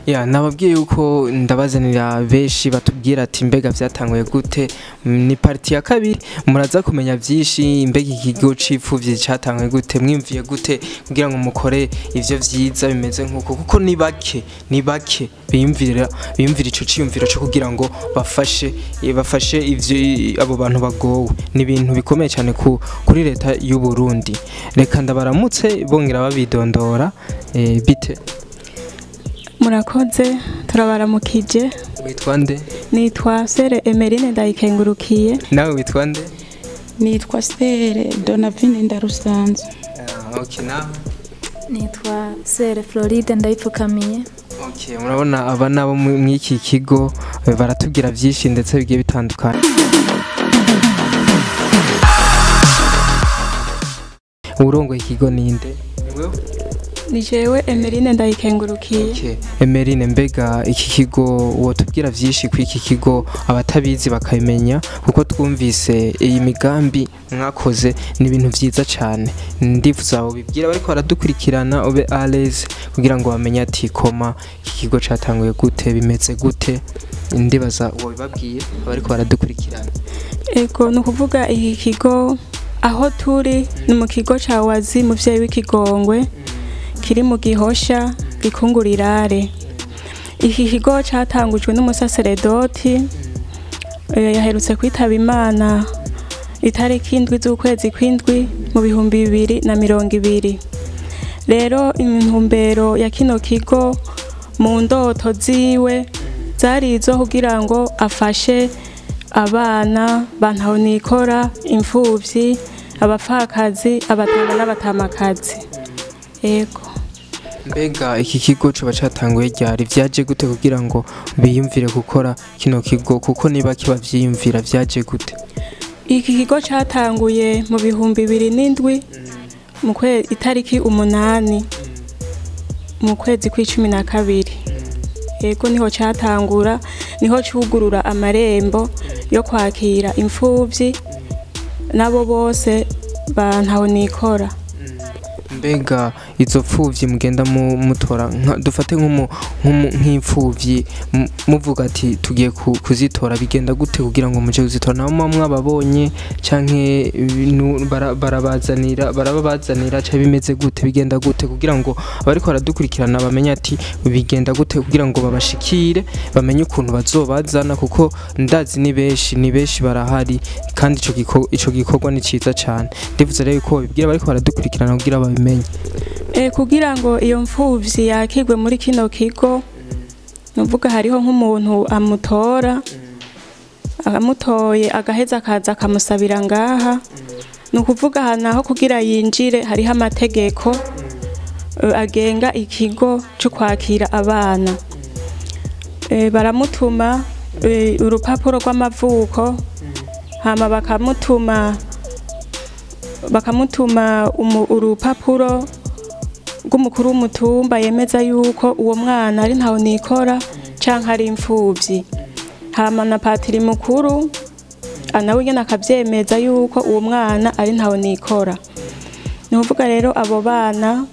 Ya, nababwiye yuko ndabazanira benshi batubwira ati mbega vyatanguye gute. Ni partie ya kabiri, muraza kumenya vyinshi. Mbega ikigo c'ipfuvyi catanguye gute, mwimviye gute kugira ngo mukore ivyo vyiza bimeze nkuko? Kuko ni bake, ni bake biyumvira ico ciyumviro cyo kugira ngo bafashe ivyo abo bantu bagowe. Ni ibintu bikomeye cyane kuri leta y'u Burundi. Reka ndabaramutse bongera babidondora. Bite? Murakoze, turabaramukije. Witwa nde? Nitwa Sere Emerine Ndayikengurukiye. Nawe witwa nde? Nitwa Sere Donavine Ndarusanze. Okay, nawe? Nitwa Sere Floride Ndayipfukamiye. Okay, murabona aba nabo mw'iki kigo baratubwira byinshi ndetse bigiye bitandukanye. Urongoye ikigo ninde? Ni jewe Emerine Ndayikengurukiye. Okay. Emerine, mbega iki kigo wotubwira vyinshi ku iki kigo abatabizi bakabimenya, kuko twumvise iyi migambi mwakoze ni ibintu vyiza cyane. Ndifuza ubibwira bariko baradukurikirana ube à l'aise kugira ngo bamenye ati koma iki kigo catanguye gute, bimeze gute. Ndibaza uwo bibabwiye bariko baradukurikirana. Ego, ni ukuvuga iki kigo aho turi ni mu kigo ca Wazi muvyeyi w'ikigongwe kiri mu Gihosha gikungurirare. Iki kigo catangujwe n'umusaseredoti yaherutse kwitaba Imana itariki 7 z'ukwezi kw'indwi mu 2020. Rero intumbero ya kino kigo mu ndoto ziwe zari izo kugira ngo afashe abana bantahonikora, imfuvyi, abapfakazi, abatama n'abatamakazi. Ego. Mbega iki kigo coba catanguye ryari, vyaje gute kugira ngo biyumvire gukora kino kigo, kuko niba kiba vyiyumvira vyaje gute? Iki kigo catanguye mu 2007 mu kwezi itariki 8 mu kwezi kw'icumi na kabiri. Ego, niho catangura, niho cugurura amarembo yo kwakira imfuvyi nabo bose bantahonikora. Mbega izo pfuvyi mugenda mutora, dufate nk'imfuvyi muvuga ati tugiye kuzitora, bigenda gute kugira ngo muje kuzitora? Nabo mwababonye canke barabazanira, barababazanira canke bimeze gute, bigenda gute kugira ngo abariko baradukurikirana bamenye ati bigenda gute kugira ngo babashikire, bamenye ukuntu bazobazana, kuko ndazi ni benshi, ni benshi barahari, kandi ico gikorwa ni ciza cane. Ndivuze rero ko bibwira bariko baradukurikirana kugira babimenye. Kugira ngo iyo mfuvyi yakirwe muri kino kigo, nuvuga hariho nk'umuntu amutora, amutoye agaheza akaza akamusabira ngaha. Ni ukuvuga aha naho kugira yinjire hariho amategeko agenga ikigo cyo kwakira abana. Baramutuma urupapuro rw'amavuko, hama bakamutuma urupapuro rw'umukuru w'umutumba yemeza yuko uwo mwana ari ntahonikora canke ari imfuvyi. Hama na patiri mukuru nawe nyene akavyemeza yuko uwo mwana ari ntahonikora. Ni ukuvuga rero abo bana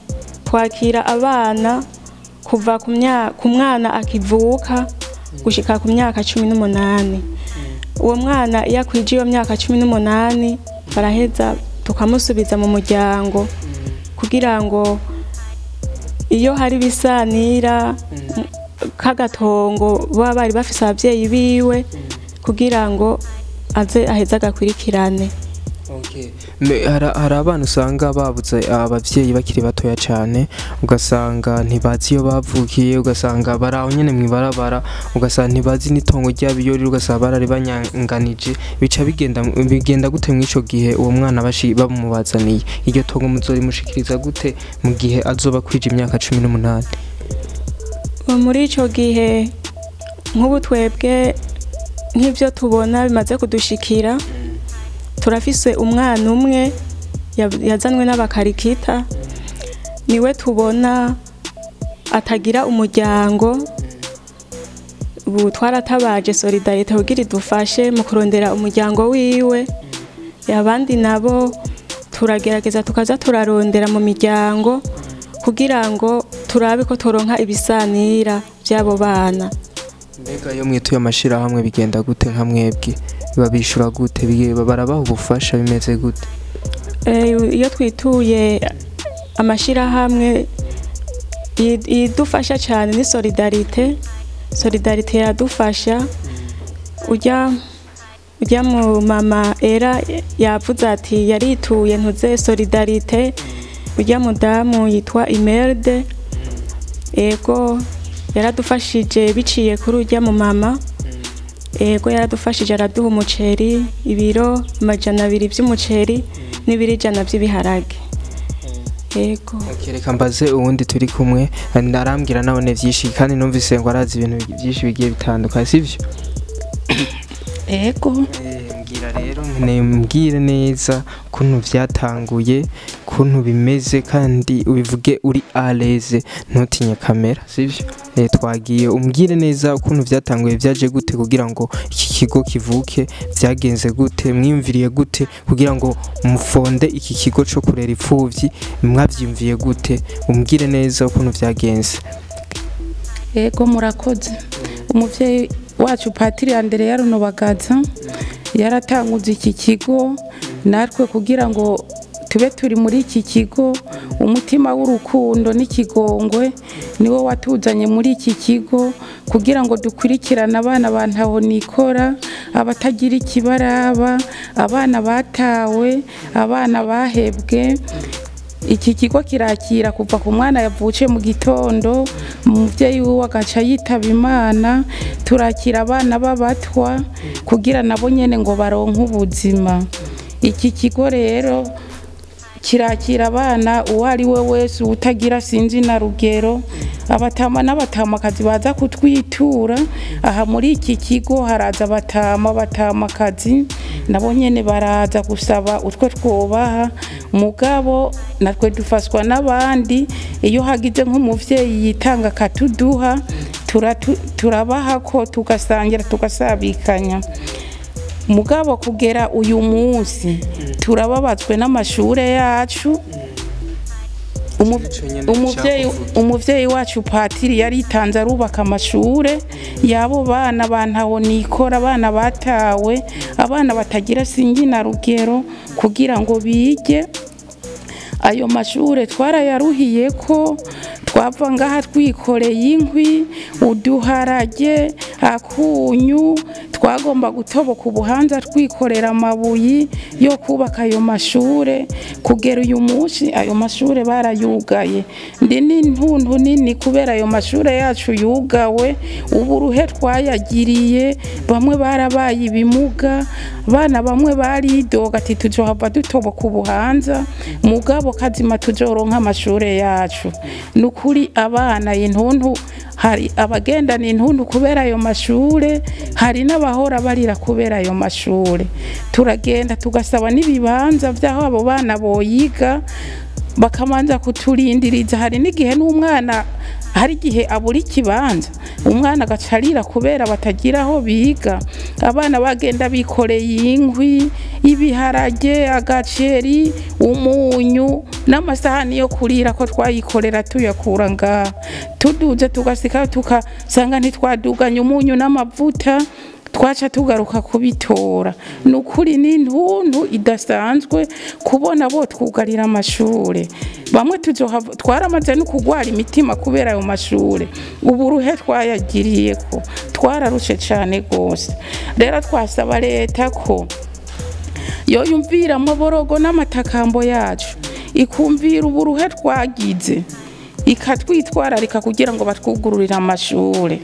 twakira abana kuva ku mwana akivuka gushika ku myaka 18. Uwo mwana iyo akwije iyo myaka 18 baraheza tukamusubiza mu muryango kugira ngo iyo hari bisanira kagatongo baba bari bafise abavyeyi biwe kugira ngo aze aheze agakurikirane. Okay. Hari abana usanga babuze abavyeyi bakiri batoya cyane, ugasanga ntibazi iyo bavukiye, ugasanga baraho nyene mwibarabara, ugasanga ntibazi n'itongo ry'abiyori, ugasanga barari banyanganije. Bica bigenda gute mw'ico gihe uwo mwana bamubazaniye? Iryo tongo muzorimushikiriza gute mu gihe azoba kwija imyaka 18? Muri ico gihe nk'ubu twebwe nk'ivyo tubona bimaze kudushikira, turafise umwana umwe yazanwe n'abakarikita, niwe tubona atagira umuryango. Ubu twaratabaje Solidarite kugira idufashe mu kurondera umuryango wiwe, abandi nabo turagerageza tukaza turarondera mu miryango kugira ngo turabe ko turonka ibisanira by'abo bana. Mbega iyo mwituye amashirahamwe bigenda gute? Nka mwebwe babishura gute? Barabaha ubufasha bimeze gute? Iyo twituye amashirahamwe idufasha cyane ni Solidarité. Solidarité yadufasha. Ujya mu mama era yavuze ati yarituye ntuze Solidarité, ujya mudamu yitwa Imerde, ego yaradufashije biciye kuri ujya mu mama. Ego yaradufashije, araduha umuceri ibiro 200 by'umuceri n'ibiro 100 by'ibiharage. Ego. Reka mbaze uwundi turi kumwe, arambwira nabone byinshi kandi numvise ngo arazi ibintu byinshi bigiye bitandukanye, sivyo? Ego. Mbwira rero, mbwire neza kuntu vyatanguye, kuntu bimeze, kandi ubivuge uri à l'aise, ntutinye kamera, sivyo? Twagiye, umbwire neza ukuntu vyatanguye, vyaje gute kugira ngo iki kigo kivuke, vyagenze gute, mwiyumviriye gute kugira ngo mufonde iki kigo co kurera imfuvyi, mwavyiyumviye gute? Umbwire neza ukuntu vyagenze. Ego, murakoze. Umuvyeyi wacu Patiri Andereya Runobagaza yaratanguze iki kigo, natwe kugira ngo tube turi muri iki kigo, umutima w'urukundo n'ikigongwe niwo watuzanye muri iki kigo, kugira ngo dukurikirane abana ba ntahonikora, abatagira ikibaraba, abana batawe, abana bahebwe. Iki kigo kirakira kuva ku mwana yavuce mu gitondo, umuvyeyi wiwe agaca yitaba Imana. Turakira abana b'abatwa kugira nabo nyene ngo baronke ubuzima. Iki kigo rero kirakira abana uwo ari we wese, utagira sinzi na rugero, abatama n'abatamakazi baza kutwitura. Aha muri iki kigo haraza abatama, abatamakazi nabo nyene baraza gusaba utwo twobaha, mugabo natwe dufashwa n'abandi. Iyo hagize nk'umuvyeyi yitanga akatuduha, turabaha ko tugasangira tugasabikanya. Mugabo kugera uyu munsi turababazwe n'amashure yacu. Umuvyeyi wacu Patiri yaritanze arubaka amashure yabo bana ba ntahonikora, abana batawe, abana batagira singi na rugero, kugira ngo bige. Ayo mashure twarayaruhiye ko twava ngaha twikoreye inkwi, uduharage, akunyu, twagomba gutoboka ubuhanza twikorera amabuyi yo kubaka ayo mashure. Kugera uyu munsi ayo mashure barayugaye. Ndi n'intuntu nini kubera ayo mashure yacu yugawe, uburuhe twayagiriye, bamwe barabaye ibimuga, abana bamwe baridoga ati tuzohava dutoboka ubuhanza, mugabo kazima tuzoronka amashure yacu. Nukuri abana intuntu, hari abagendana intuntu kubera ayo mashure, hari n'abahora barira kubera ayo mashure. Turagenda tugasaba n'ibibanza by'aho abo bana boyiga, bakamanza kuturindiriza. Hari n'igihe n'umwana, hari igihe abura ikibanza, umwana agacarira kubera batagira aho biga. Abana bagenda bikoreye inkwi, ibiharage, agaceri, umunyu n'amasahani yo kurira ko twayikorera tuyakura ngaha. Tuduze tugasika tukasanga ntitwaduganye umunyu n'amavuta, twaca tugaruka kubitora. Nukuri n'intuntu idasanzwe kubona bo twugarira amashure. Bamwe twaramaze no kugwara imitima kubera ayo mashure, uburuhe twayagiriye ko twararushe cyane gose. Rero twasaba leta ko yo yumvira amaborogo n'amatakambo yacu, ikumvira uburuhe twagize, ikatwitwararika kugira ngo batwugururire amashure.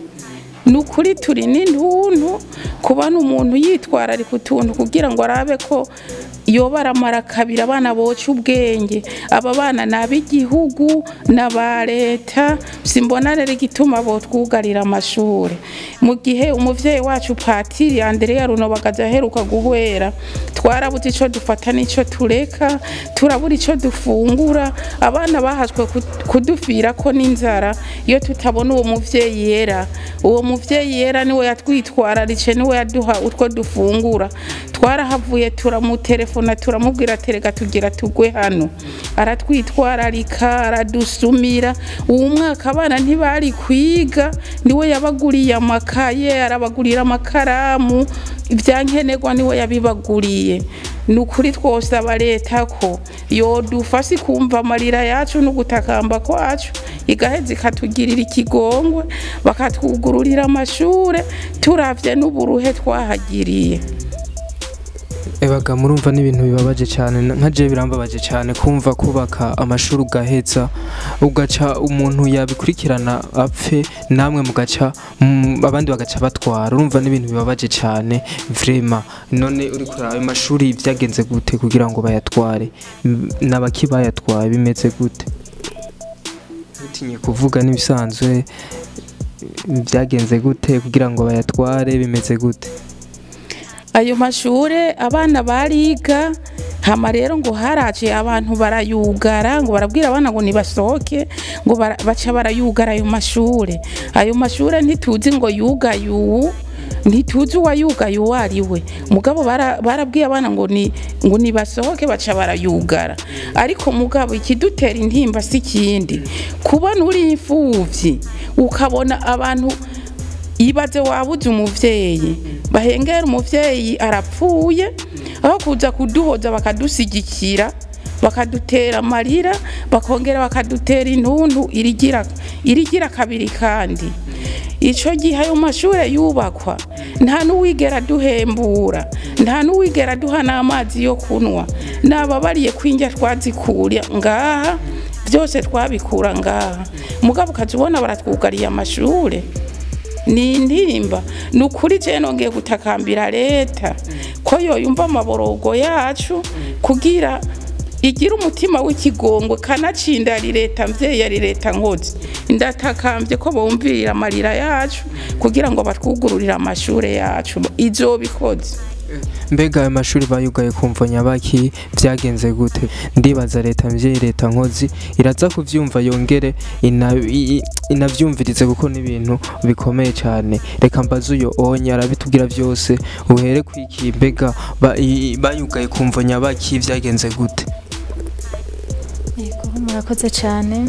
Nukuri turi n'intuntu kubona umuntu yitwararika utuntu kugira ngo arabe ko yoba aramara kabiri abana boca ubwenge. Aba bana ni ab'igihugu n'aba leta, simbona rero igituma botwugarira amashure. Mu gihe umuvyeyi wacu Patiri Andereya Runobagaza aheruka guhwera, twarabuze ico dufata n'ico tureka, turabura ico dufungura, abana bahaswe kudufira ko n'inzara iyo tutabona uwo muvyeyi yera. Uwo muvyeyi yera niwe yatwitwararitse, niwe yaduha utwo dufungura. Twarahavuye turamutelefona, turamubwira terega tugira tugwe hano, aratwitwararika, aradusumira. Uwo mwaka abana ntibari kwiga, niwe yabaguriye amakaye, arabagurira amakaramu, ibyankenerwa niwe yabibaguriye. Ni ukuri twosaba leta ko yodufasha ikumva amarira yacu n'ugutakamba kwacu, igaheza ikatugirira ikigongwe, bakatwugururira amashure turavye n'uburuhe twahagiriye. Ebaga murumva n'ibintu bibabaje cyane, nka je birambabaje cyane kumva kubaka amashuri ugaheza ugaca umuntu yabikurikirana apfe, namwe mugaca abandi bagaca batwara. Urumva n'ibintu bibabaje cyane vraiment. None uri kuraba ayo mashuri byagenze gute kugira ngo bayatware? Nabaki bayatwaye, bimeze gute? Ntutinye kuvuga n'ibisanzwe, byagenze gute kugira ngo bayatware, bimeze gute? Ayo mashure abana bariga, hama rero ngo haraje abantu barayugara, ngo barabwira abana ngo nibasohoke, ngo baca barayugara ayo mashure. Ayo mashure ntituzi ngo yugaye uwu, ntituzi uwayugaye uwo ari we, mugabo barabwiye abana ngo ni ngo nibasohoke, baca barayugara. Ariko mugabo ikidutera intimba si ikindi, kubona uri imfuvyi ukabona abantu, ibaze wabuze umuvyeyi, bahengera umuvyeyi arapfuye, aho kuza kuduhoza bakadusigikira, bakadutera amarira, bakongera bakadutera intuntu irigira kabiri. Kandi ico gihe ayo mashure yubakwa nta n'uwigera duhembura, nta n'uwigera duha n'amazi yo kunwa. Nababariye kwinjya twazikura ngaha, byose twabikura ngaha, mugabo ukazibona baratwugariye amashure. Ni intimba, ni ukuri. Je nongeye gutakambira leta ko yoyumva amaborogo yacu kugira igira umutima w'ikigongwe, kanacinda ari leta mvyeyi, ari leta nkozi. Ndatakambye ko bumvirira amarira yacu kugira ngo batwugururire amashure yacu, izobikoze. Mbega ayo mashuri bayugaye kumva nyabaki, byagenze gute? Ndibaza leta mvyeyi, leta nkozi iraza kuvyumva, yongere inavyumvirize kuko n'ibintu bikomeye cyane. Reka mbaze uyo onye arabitubwira byose. Uhere kwiki, mbega bayugaye kumva nyabaki, byagenze gute? Yego, murakoze cyane.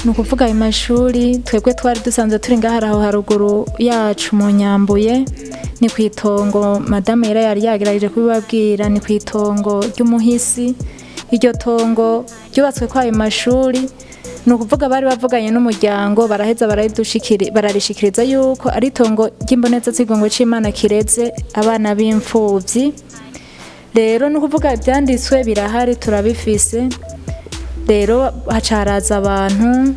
Ni ukuvuga ayo mashuri twebwe twari dusanzwe turi ngaha aho haruguru yacu mu Nyambuye, ni ku itongo madamu yari yari yagerageje kubibabwira, ni ku itongo ry'umuhisi. Iryo tongo ryubatswe kwa ayo mashuri, ni ukuvuga bari bavuganye n'umuryango, baraheza bararishikiriza yuko ari itongo ry'imboneza z'igongo c'Imana kireze abana b'imfuvyi. Rero ni ukuvuga ibyanditswe birahari, turabifise. Rero haca haraza abantu,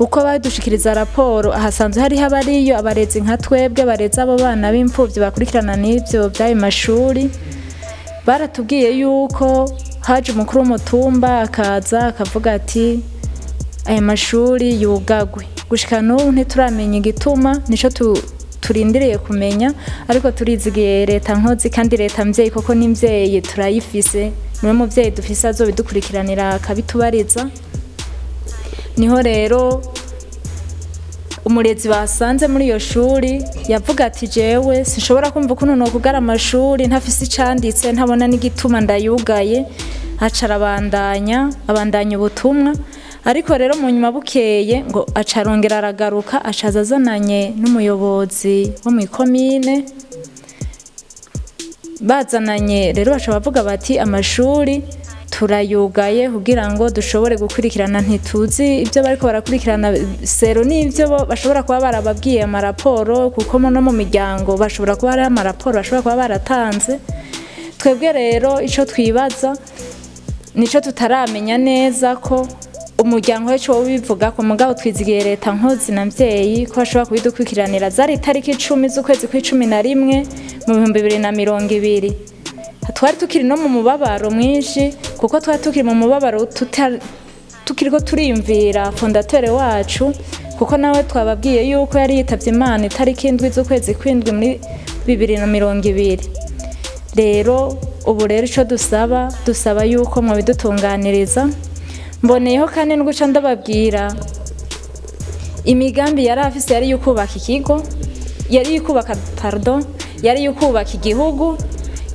uko badushikiriza raporo, ahasanzwe hariho abariyo abarezi nka twebwe bareze abo bana b'imfuvyi bakurikirana n'ivyo by'ayo mashuri. Baratubwiye yuko haje umukuru w'umutumba akaza akavuga ati aya mashuri yugagwe. Gushika n'ubu ntituramenya igituma, nico turindiriye kumenya, ariko turizigiye leta nkozi kandi leta mvyeyi, koko n'imvyeyi turayifise, niwe muvyeyi dufise azobidukurikiranira akabitubariza. Niho rero umurezi basanze muri iyo shuri yavuga ati jewe sinshobora kumva ukuntu nokugara amashuri ntafise icanditse, ntabona n'igituma ndayugaye. Aca arabandanya abandanya ubutumwa, ariko rero mu nyuma bukeye ngo aca arongera aragaruka, acaza azananye n'umuyobozi wo mw'ikomine. Bazananye rero baca bavuga bati amashuri turayugaye kugira ngo dushobore gukurikirana, ntituzi ibyo bariko barakurikirana sero n'ibyo bashobora kuba barababwiye amaraporo, kuko no mu miryango bashobora kuba ari amaraporo bashobora kuba baratanze. Twebwe rero ico twibaza nico tutaramenya neza ko umuryango wacu wowe ko, mugabo twizigiye leta nkozi na mvyeyi ko bashobora kubidukurikiranira. Zari itariki 10 z'ukwezi kw'icumi na rimwe mu 2020. Twari tukiri no mu mubabaro mwinshi, kuko twari tukiri mu mubabaro tukiriko turiyumvira fondateur wacu, kuko nawe twababwiye yuko yari yitavye Imana itariki 7 z'ukwezi kw'indwi muri 2020. Rero ubu rero ico dusaba yuko mubidutunganiriza. Mboneyeho kandi n'uguca ndababwira imigambi yari afise, yari yukubaka ikigo, yari yukubaka pardon, yari yukubaka igihugu.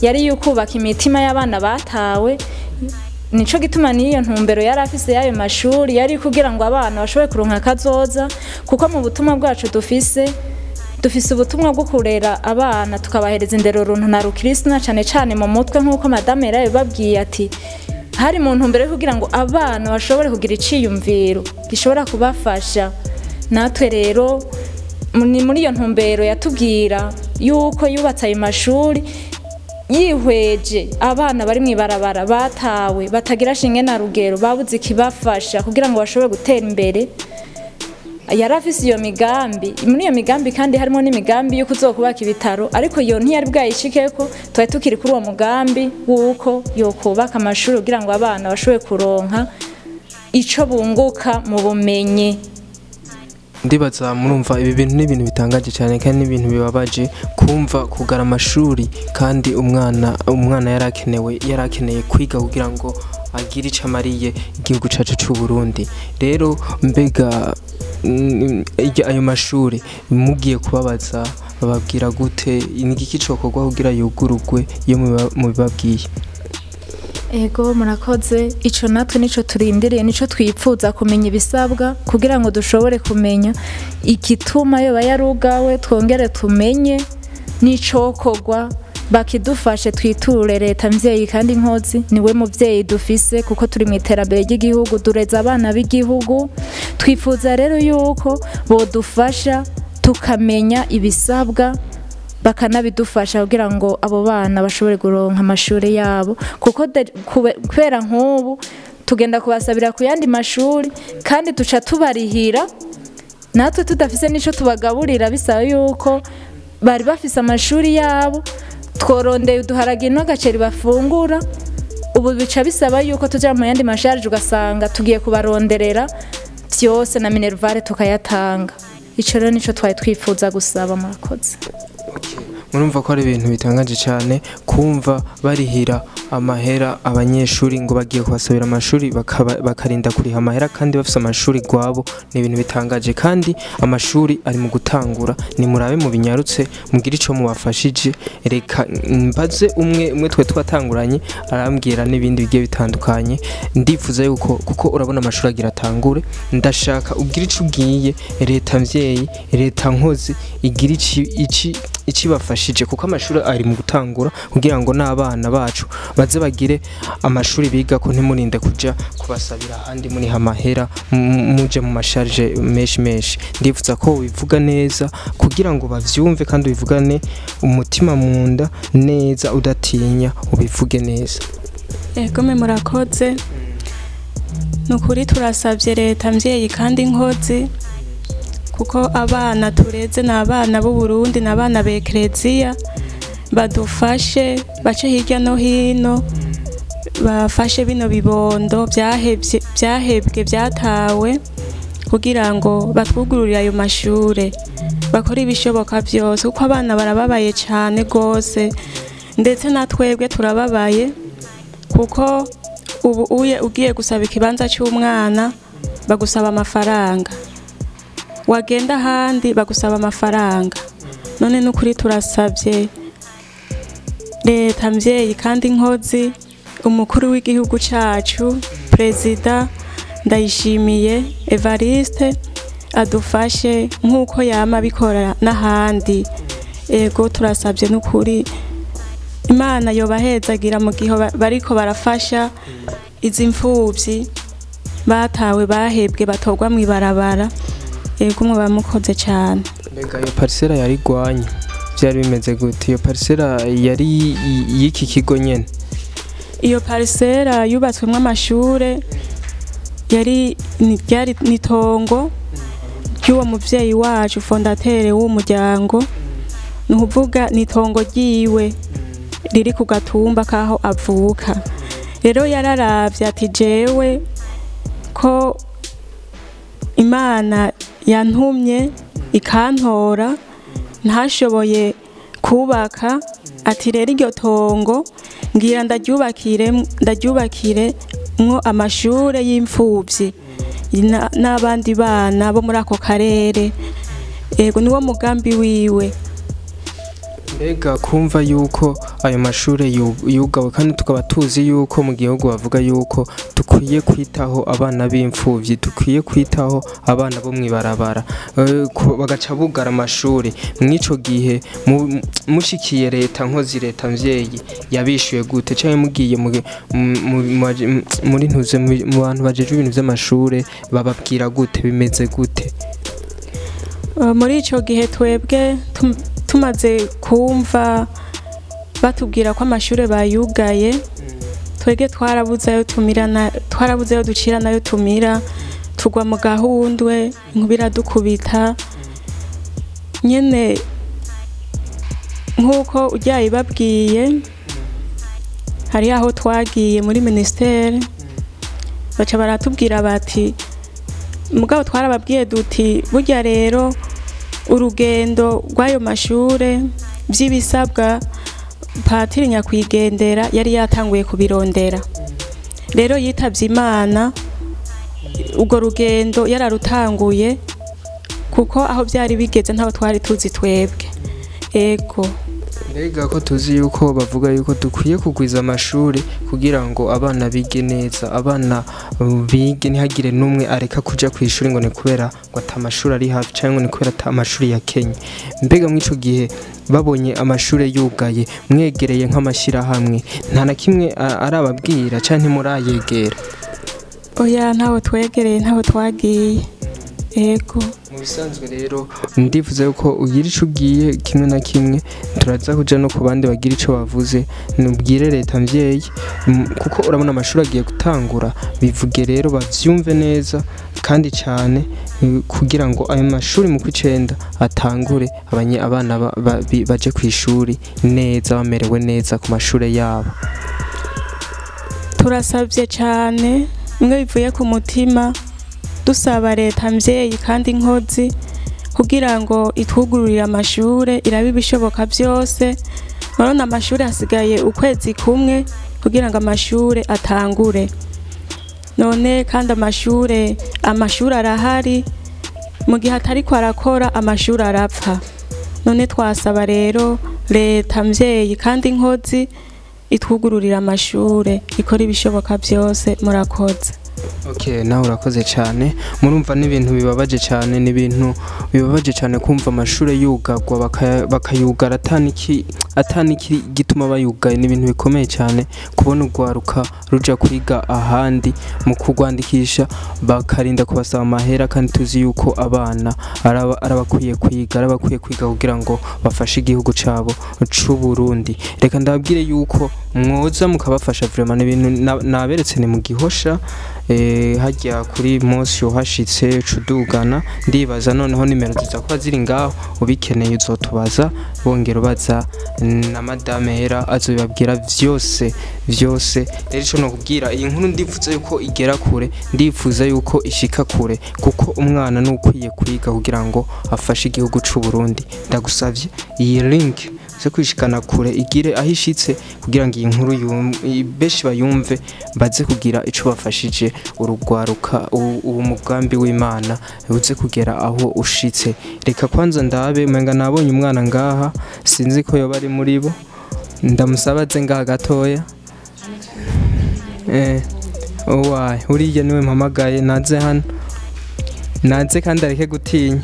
yari yukubaka imitima y'abana batawe. Nico gituma niyo ntumbero yari afise y'ayo mashuri yari kugira ngo abana bashobore kuronka kazoza, kuko mu butumwa bwacu dufise ubutumwa bwo kurera abana tukabahereza indero runtu na rukristo, na cane cane mu mutwe, nk'uko madame yarabibabwiye ati hari mu ntumbero yo kugira ngo abana bashobore kugira iciyumviro gishobora kubafasha. Natwe rero ni muri iyo ntumbero yatubwira yuko yubatse ayo mashuri yihweje abana bari mw'ibarabara batawe batagira shinge na rugero, babuze ikibafasha kugira ngo bashobore gutera imbere. Yarafise iyo migambi, muri iyo migambi kandi harimo n'imigambi yo kuzokubaka ibitaro, ariko iyo ntiyari bwayishikeko. Twari tukiri kuri uwo mugambi w'uko yokubaka amashuri kugira ngo abana bashobore kuronka ico bunguka mu bumenyi. Ndibaza murumva ibi bintu n'ibintu bitangaje cyane kandi n'ibintu bibabaje kumva kugara amashuri kandi umwana yarakeneye kwiga kugira ngo agire ico amariye igihugu cacu c'u Burundi. Rero mbega ayo mashuri mugiye kubabaza bababwira gute? Ni igiki cokorwa kugira yugurugwe iyo mubibabwiye? Ego, murakoze. Ico natwe nico turindiriye, nico twipfuza kumenya ibisabwa kugira ngo dushobore kumenya igituma yoba yarugawe, twongere tumenye n'icokorwa, bakidufashe twiture leta mvyeyi kandi nkozi niwe muvyeyi dufise, kuko turi mu iterambere ry'igihugu, dureza abana b'igihugu. Twifuza rero yuko bodufasha tukamenya ibisabwa, bakanabidufasha kugira ngo abo bana bashobore kuronka amashuri yabo, kuko kubera nk'ubu tugenda kubasabira ku yandi mashuri kandi tuca tubarihira natwe tudafise nico tubagaburira, bisaba yuko bari bafise amashuri yabo, tworondeye uduharage n'agaceri bafungura. Ubu bica bisaba yuko tuja mu yandi masharije ugasanga tugiye kubaronderera byose na minervare tukayatanga. Ico rero nico twari twifuza gusaba. Murakoze. Murumva ko ari ibintu bitangaje cyane kumva barihira amahera abanyeshuri ngo bagiye kubasabira amashuri bakarinda kuriha amahera kandi bafise amashuri gwabo. Ni ibintu bitangaje kandi amashuri ari mu gutangura. Ni murabe mu binyarutse mugire ico mubafashije. Reka mbaze umwe twe twatanguranye arambwira n'ibindi bigiye bitandukanye. Ndifuza yuko kuko urabona amashuri agira atangure, ndashaka ugira ico ugiye leta mvyeyi, leta nkozi igira ikibafashije, kuko amashuri ari mu gutangura kugira ngo n'abana bacu baze bagire amashuri biga, ko ntimurinde kuja kubasabira ahandi muri hamahera muje mu masharge menshi menshi. Ndifuza ko ubivuga neza kugira ngo bavyumve kandi ubivugane umutima munda neza, udatinya, ubivuge neza. Ego, me murakoze. Nukuri turasavye leta mvyeyi kandi nkozi, kuko abana tureze n'abana b'u Burundi n'abana b'Eklezia, badufashe bace hirya no hino bafashe bino bibondo byahebwe byatawe kugira ngo batwugururire ayo mashure, bakore ibishoboka byose, kuko abana barababaye cyane gose, ndetse na twebwe turababaye, kuko ubu uye ugiye gusaba ikibanza cy'umwana bagusaba amafaranga, wagenda ahandi bagusaba amafaranga. None nukuri turasabye leta mvyeyi kandi nkozi, umukuru w'igihugu cacu Perezida Ndayishimiye Evariste adufashe nk'uko yama bikora n'ahandi. Ego, turasabye nukuri Imana yobahezagira mu gihe bariko barafasha izi mfuvyi batawe bahebwe batorwa mw'ibarabara. Ego, muba mukoze cyane. Mbega iyo parcela yari gwanya byari bimeze gute? Iyo parcela yari y'iki kigo nyene? Iyo parcela yubatswemwo amashure yari nitongo ry'uwo muvyeyi wacu fondateur w'umuryango, ni ukuvuga nitongo ryiwe riri ku gatumba kaho avuka. Rero yararavye ati jewe ko Imana yantumye ikantora ntashoboye kubaka, ati rero iryo tongo ngira ndaryubakire mwo amashure y'imfuvyi n'abandi bana bo muri ako karere. Ego, niwo mugambi wiwe. Mbega kumva yuko ayo mashure yugawe, kandi tukaba tuzi yuko mu gihugu bavuga yuko dukwiye kwitaho abana b'imfuvyi, dukwiye kwitaho abana bo mwibarabara, bagaca bugara amashuri. Mw'ico gihe mushikiye leta nkozi, leta mvyeyi yabishuye gute? Canke mugiye muri ntuze mu bantu bajejwe ibintu vy'amashure bababwira gute, bimeze gute? Muri ico gihe twebwe tumaze kumva batubwira ko amashure bayugaye, twebwe twarabuze ayo tumira, twarabuze ayo ducira nayo tumira, tugwa mu gahundwe, inkuba iradukubita nyene nk'uko ujyaye babwiye. Hari aho twagiye muri ministere baca baratubwira bati, mugabo twarababwiye duti burya rero urugendo rw'ayo mashure by'ibisabwa patiri nyakwigendera yari yatanguye kubirondera, rero yitavye Imana urwo rugendo yararutanguye, kuko aho byari bigeze ntaho twari tuzi twebwe. Ego. Mbega ko tuzi yuko bavuga yuko dukwiye kugwiza amashuri kugira ngo abana bige neza, abana bige ntihagire n'umwe areka kuja ku ishuri ngo ni kubera ngo ata mashuri ari hafi, canke ngo ni kubera ata mashuri yakenye. Mbega mw'ico gihe babonye amashuri yugaye, mwegereye nk'amashyirahamwe, nta na kimwe arababwira canke ntimurayegera? Oya, ntaho twegereye, ntaho twagiye. Ego. Mu bisanzwe rero ndifuza yuko ugira ico ugiye kimwe na kimwe, turaza kuja no ku bandi bagira ico bavuze, nubwire leta mvyeyi, kuko urabona amashuri agiye gutangura, bivuge rero bavyumve neza kandi cane, kugira ngo ayo mashuri mu kw'icenda atangure, abana baje kw'ishuri neza, bamerewe neza ku mashure yabo. Turasavye cane mwe bivuye ku mutima, dusaba leta mvyeyi kandi nkozi kugira ngo itwugururire amashure, irabe ibishoboka byose. Murabona amashure hasigaye ukwezi kumwe kugira ngo amashure atangure, none kandi amashure arahari, mu gihe atariko arakora amashure arapfa. None twasaba rero leta mvyeyi kandi nkozi itwugururire amashure, ikora ibishoboka byose. Murakoze. Okay, nawe urakoze cyane. Murumva n'ibintu bibabaje cyane, n'ibintu bibabaje cyane kumva amashure yugagwa, bakayugara ataniki gituma bayugaye. N'ibintu bikomeye cyane kubona urwaruka ruja kwiga ahandi mu kugwandikisha bakarinda kubasaba amahera, kandi tuzi yuko abana arabakwiye kwiga, arabakwiye kwiga kugira ngo bafashe igihugu cabo c'u Burundi. Reka ndababwire yuko mwoza mukabafasha vraiment, n'ibintu naberetse ni mu Gihosha, hajya kuri munsi uhashitse cudugana, ndibaza noneho nimero ziza kuba ziri ngaho, ubikeneye uzotubaza, bongera ubaza na madame Hera azobibabwira vyose vyose. Rero ico nokubwira, iyi nkuru ndifuza yuko igera kure, ndifuza yuko ishika kure, kuko umwana nukwiye kwiga kugira ngo afashe igihugu c'u Burundi. Ndagusavye iyi link ze kwishikana kure, igire aho ishitse kugira ngo iyi nkuru benshi bayumve, baze kugira ico bafashije urugwaruka, uwo mugambi w'Imana uze kugera aho ushitse. Reka kwanza ndabe, umenga nabonye umwana ngaha, sinzi ko yoba ari muri bo, ndamusabaze ngaha gatoya. Owaye, uriya niwe mpamagaye, naze hano, naze kandi areke gutinya.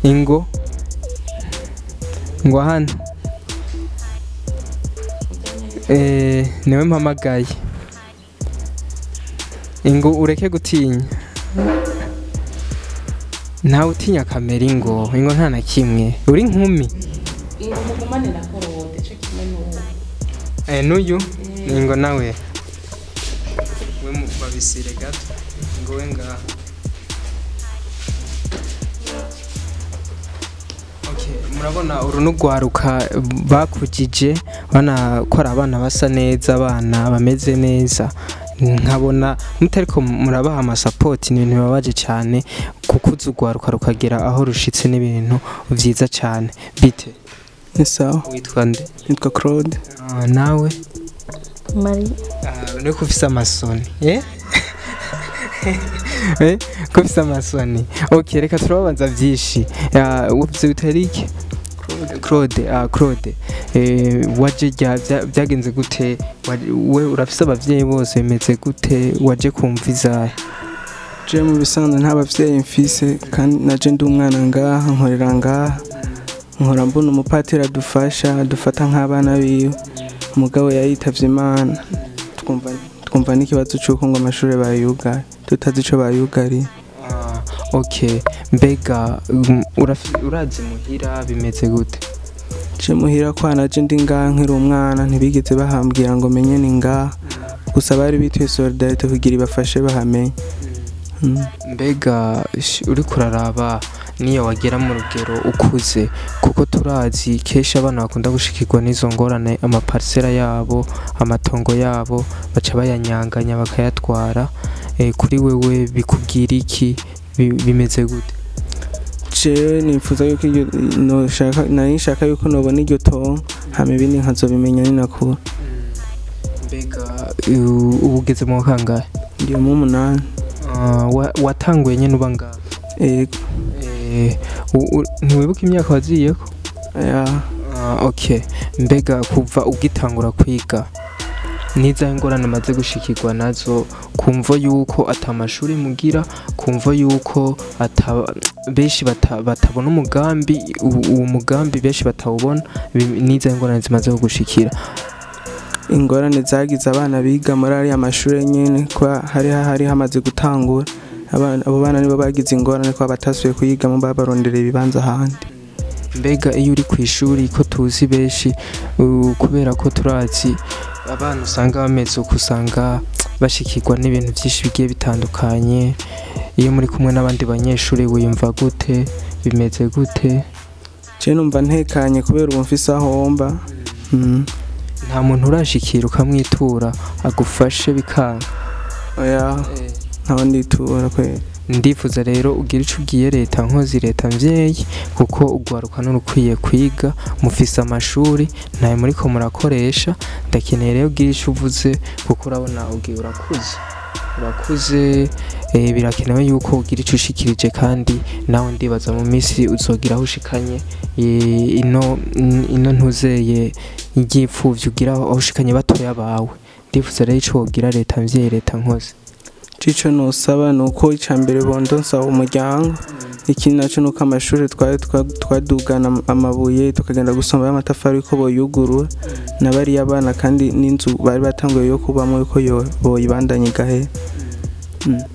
Ingo ngo hano, niwe mpamagaye, ingo ureke gutinya, ntawe utinya kamera, ingo ingo nta na kimwe, uri nkumi. Ingo mugumane na korode cyo kimwe n'uwo. N'uyu ingo nawe we babisire gato, ingo we ngaha. Murabona uru n'ugwaruka bakujije, bana ko ari abana basa neza, abana bameze neza, nkabona mutariko murabaha amasapoti, ni ibintu bibabaje cyane, kukuza ugwaruka rukagera aho rushitse n'ibintu vyiza cyane. Bite? Ni sawa. Witwa nde? Nitwa Claude. Nawe? Marie. Niko ufise amasoni. Ko ufise amasoni. Okay, reka turababanza vyinshi. Uvuze utariki? Claude. Claude, waje byagenze gute? We urafise abavyeyi bose, bimeze gute? Waje kumva izahe? Je mu bisanzwe nta bavyeyi mfise, kandi naje ndi umwana ngaha, nkorera ngaha, nkora mbona umupatiri adufasha, adufata nk'abana biwe, umugabo yayitavye Imana. Twumva n'ikibazo c'uko ngo amashuri bayugare tutazi ico bayugariye. Okay, mbega urazi muhira bimeze gute? Je muhira kwa naje ndi ngaha nkiri umwana, ntibigeze bahambwira ngo menye ni ngaha, gusa bari bituye solidarité kugira ibafashe bahamenye. Mbega uriko uraraba niyo wagera mu rugero ukuze, kuko turazi kenshi abana bakunda gushikirwa n'izo ngorane, amaparisera yabo, amatongo yabo baca bayanyanganya bakayatwara. Kuri wewe bikubwira iki? Bimeze gute? Jewe nifuza yuko iryo noshaka, nari nshaka yuko nobona iryo tongo, hama ibindi nkazobimenya ninakura. Mbega ubu ugeze mu wa kangahe? Ndi mu 8. Watanguye nyene uba ngaha? Yego. Ntiwibuka imyaka waziyeko? Ya. Okay, mbega kuva ugitangura kwiga nizahe ingorane umaze gushikirwa nazo, kumva yuko ata mashuri mugira, kumva yuko benshi batabona umugambi, uwo mugambi benshi batawubona, nizahe ingorane zimaze kugushikira? Ingorane zagize abana biga muri ariya mashuri nyene, kuba hari hamaze gutangura, abo bana nibo bagize ingorane kuba batasubiye kuyigamo, babarondera ibibanza ahandi. Mbega iyo uri kw'ishuri, ko tuzi benshi, kubera ko turazi abana usanga bameze uko, usanga bashikirwa n'ibintu byinshi bigiye bitandukanye, iyo muri kumwe n'abandi banyeshuri wiyumva gute? Bimeze gute? Je numva ntekanye kubera ubu mfise aho mba. Nta muntu urashikira ukamwitura agufashe bikanga? Oya, ntawe nditura kweri. Ndifuza rero ugira ico ugiye leta nkozi, leta mvyeyi, kuko ugwaruka n'urukwiye kwiga, mufise amashuri ntayo muriko murakoresha. Ndakeneye rero ugira ico uvuze, kuko urabona ugiye urakuze, birakenewe yuko ugira ico ushikirije, kandi nawe ndibaza mu minsi uzogira aho ushikanye, ino ntuzeye iryipfuvyi ugira aho ushikanye batoya bawe. Ndifuza rero ico wogira leta mvyeyi, leta nkozi. Cico nosaba nuko icambere bondonsa umuryango, ikindi naco nuko amashuri twari twadugana amabuye tukagenda gusomba amatafari yuko boyugurura nabariya bana, kandi n'inzu bari batanguye yo kubamo yuko boyibandanya igahe.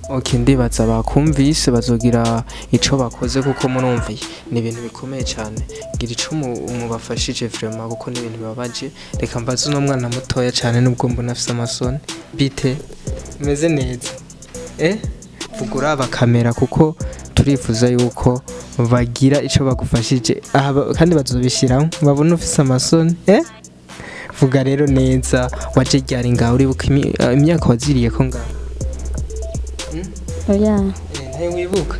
Okay, ndibaza bakumvise bazogira ico bakoze, kuko murumviye ni ibintu bikomeye cyane. Gira ico mubafashije vraiment, kuko ni ibintu bibabaje. Reka mbaze uno mwana mutoya cyane, nubwo mbona afise amasoni. Bite, meze neza? Vugura abakamera, kuko turifuza yuko bagira ico bagufashije, kandi bazobishiramo babona ufise amasoni. Vuga rero neza, waje ryari ngaho? Uribuka imyaka waziriye ko ngaho? Oya. Ntayo wibuka?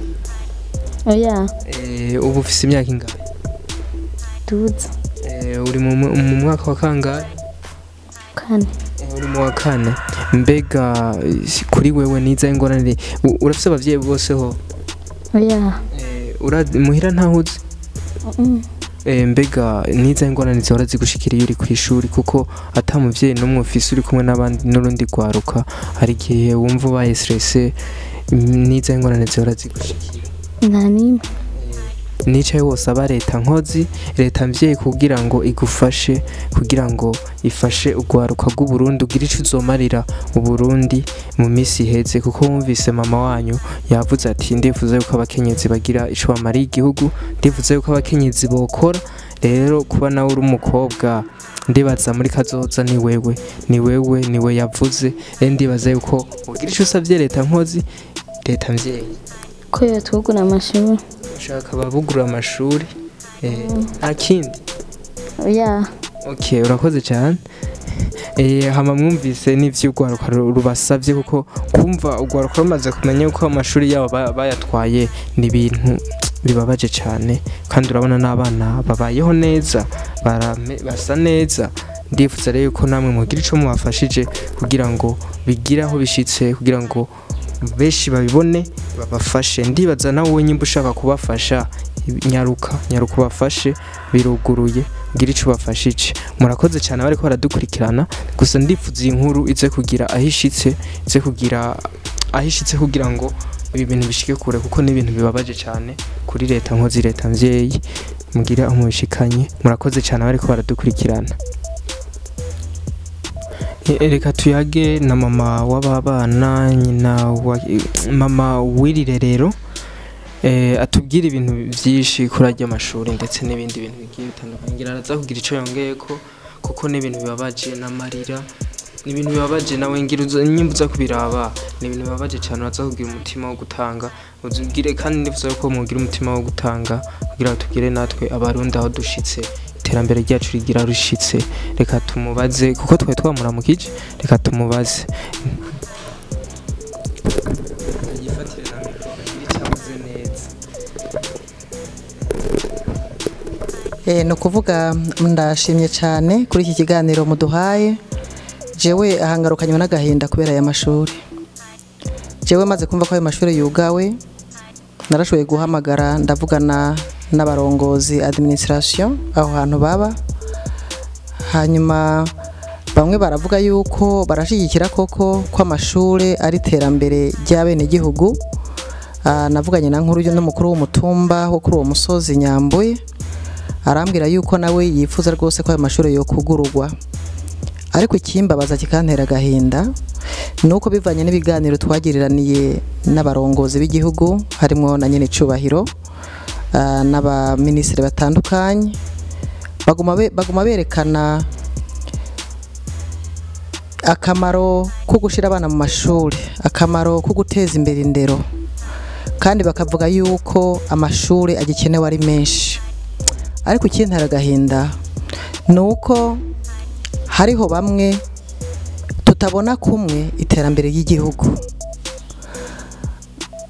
Oya. Ubu ufise imyaka ingahe? 12. Uri mu mwaka wa kangahe? Kane. Uri mu wa kane. Mbega kuri wewe niza ingorane, urafise abavyeyi bose ho? Oya. Muhira ntahuze? Mbega niza ingorane zihora zigushikira iyo uri kw'ishuri, kuko ata muvyeyi n'umwe ufise, uri kumwe n'abandi n'urundi rwaruka, hari igihe wumva ubaye stressé, niza ingorane zihora zigushikira? Nta nimwe. Nicaye wose aba leta nkozi, leta mvyeyi, kugira ngo igufashe, kugira ngo ifashe urwaruka rw'Uburundi, ugire ico uzomarira Uburundi mu minsi iheze, kuko wumvise mama wanyu yavuze ati ndifuza yuko abakenyezi bagira ico bamariye igihugu, ndifuza yuko abakenyezi bokora. Rero kuba nawe uri umukobwa, ndibaza muri kazoza ni wewe, ni wewe, ni we yavuze. Ndibaza yuko ugira ico usavye leta nkozi, leta mvyeyi, ko yotwugura amashuri. Ushaka babugura amashuri, nta kindi? Oya. Okay, urakoze cyane. Hama mwumvise n'ivy'urwaruka rubasavye, kuko kumva urwaruka rumaze kumenya yuko amashuri yabo bayatwaye ni ibintu bibabaje cyane, kandi urabona n'abana babayeho neza, basa neza. Ndifuza rero yuko namwe mugira ico mubafashije, kugira ngo bigire aho bishitse, kugira ngo benshi babibone babafashe. Ndibaza nawe nyimba ushaka kubafasha, Nyaruka nyaruka ubafashe, biruguruye, ngira ico ubafashije. Murakoze cyane bariko baradukurikirana. Gusa ndifuza iyi nkuru ize kugira ahishitse, ize kugira ahishitse kugira ngo ibi bintu bishike kure, kuko ni ibintu bibabaje cyane kuri leta nkozi, leta mvyeyi. Mugira umubishikanye. Murakoze cyane bariko baradukurikirana. Reka tuyage na mama w'ababana, nyina wa mama w'iri rerero, atubwira ibintu byinshi kuri ajya amashuri ndetse n'ibindi bintu bigiye bitandukanye. Ngira araza kugira ico yongeyeko, kuko n'ibintu bibabaje n'amarira, ni ibintu bibabaje. Nawe ngira nyimba uza kubiraba, ni ibintu bibabaje cyane. Uraza kugira umutima wo gutanga, uzubwire, kandi ndifuza ko mugira umutima wo gutanga kugira ngo tugire natwe Abarundi aho dushitse, iterambere ryacu rigira rushitse. Reka tumubaze, kuko twari twamuramukije. Reka tumubaze yifatire na mikoro agire icyo avuze neza. Ni ukuvuga ndashimye cyane kuri iki kiganiro muduhaye. Jewe ahangarukanywe n'agahinda kubera aya mashuri. Jewe maze kumva ko ayo mashuri yugawe, narashoboye guhamagara, ndavugana n'abarongozi, administration aho hantu baba. Hanyuma bamwe baravuga yuko barashyigikira koko ko amashuri ari iterambere ry'abenegihugu. Navuganye na nkuru n'umukuru w'umutumba wo kuri uwo musozi Nyambuye, arambwira yuko nawe yifuza rwose ko ayo mashuri yokugururwa. Ariko ikimbabaza kikantera agahinda ni uko bivanye n'ibiganiro twagiriraniye n'abarongozi b'igihugu, harimo na nyene icubahiro, n'abaminisitiri batandukanye, baguma berekana akamaro ko gushyira abana mu mashuri, akamaro ko guteza imbere indero, kandi bakavuga yuko amashuri agikenewe ari menshi. Ariko ikintera agahinda ni uko hariho bamwe tutabona kumwe iterambere ry'igihugu.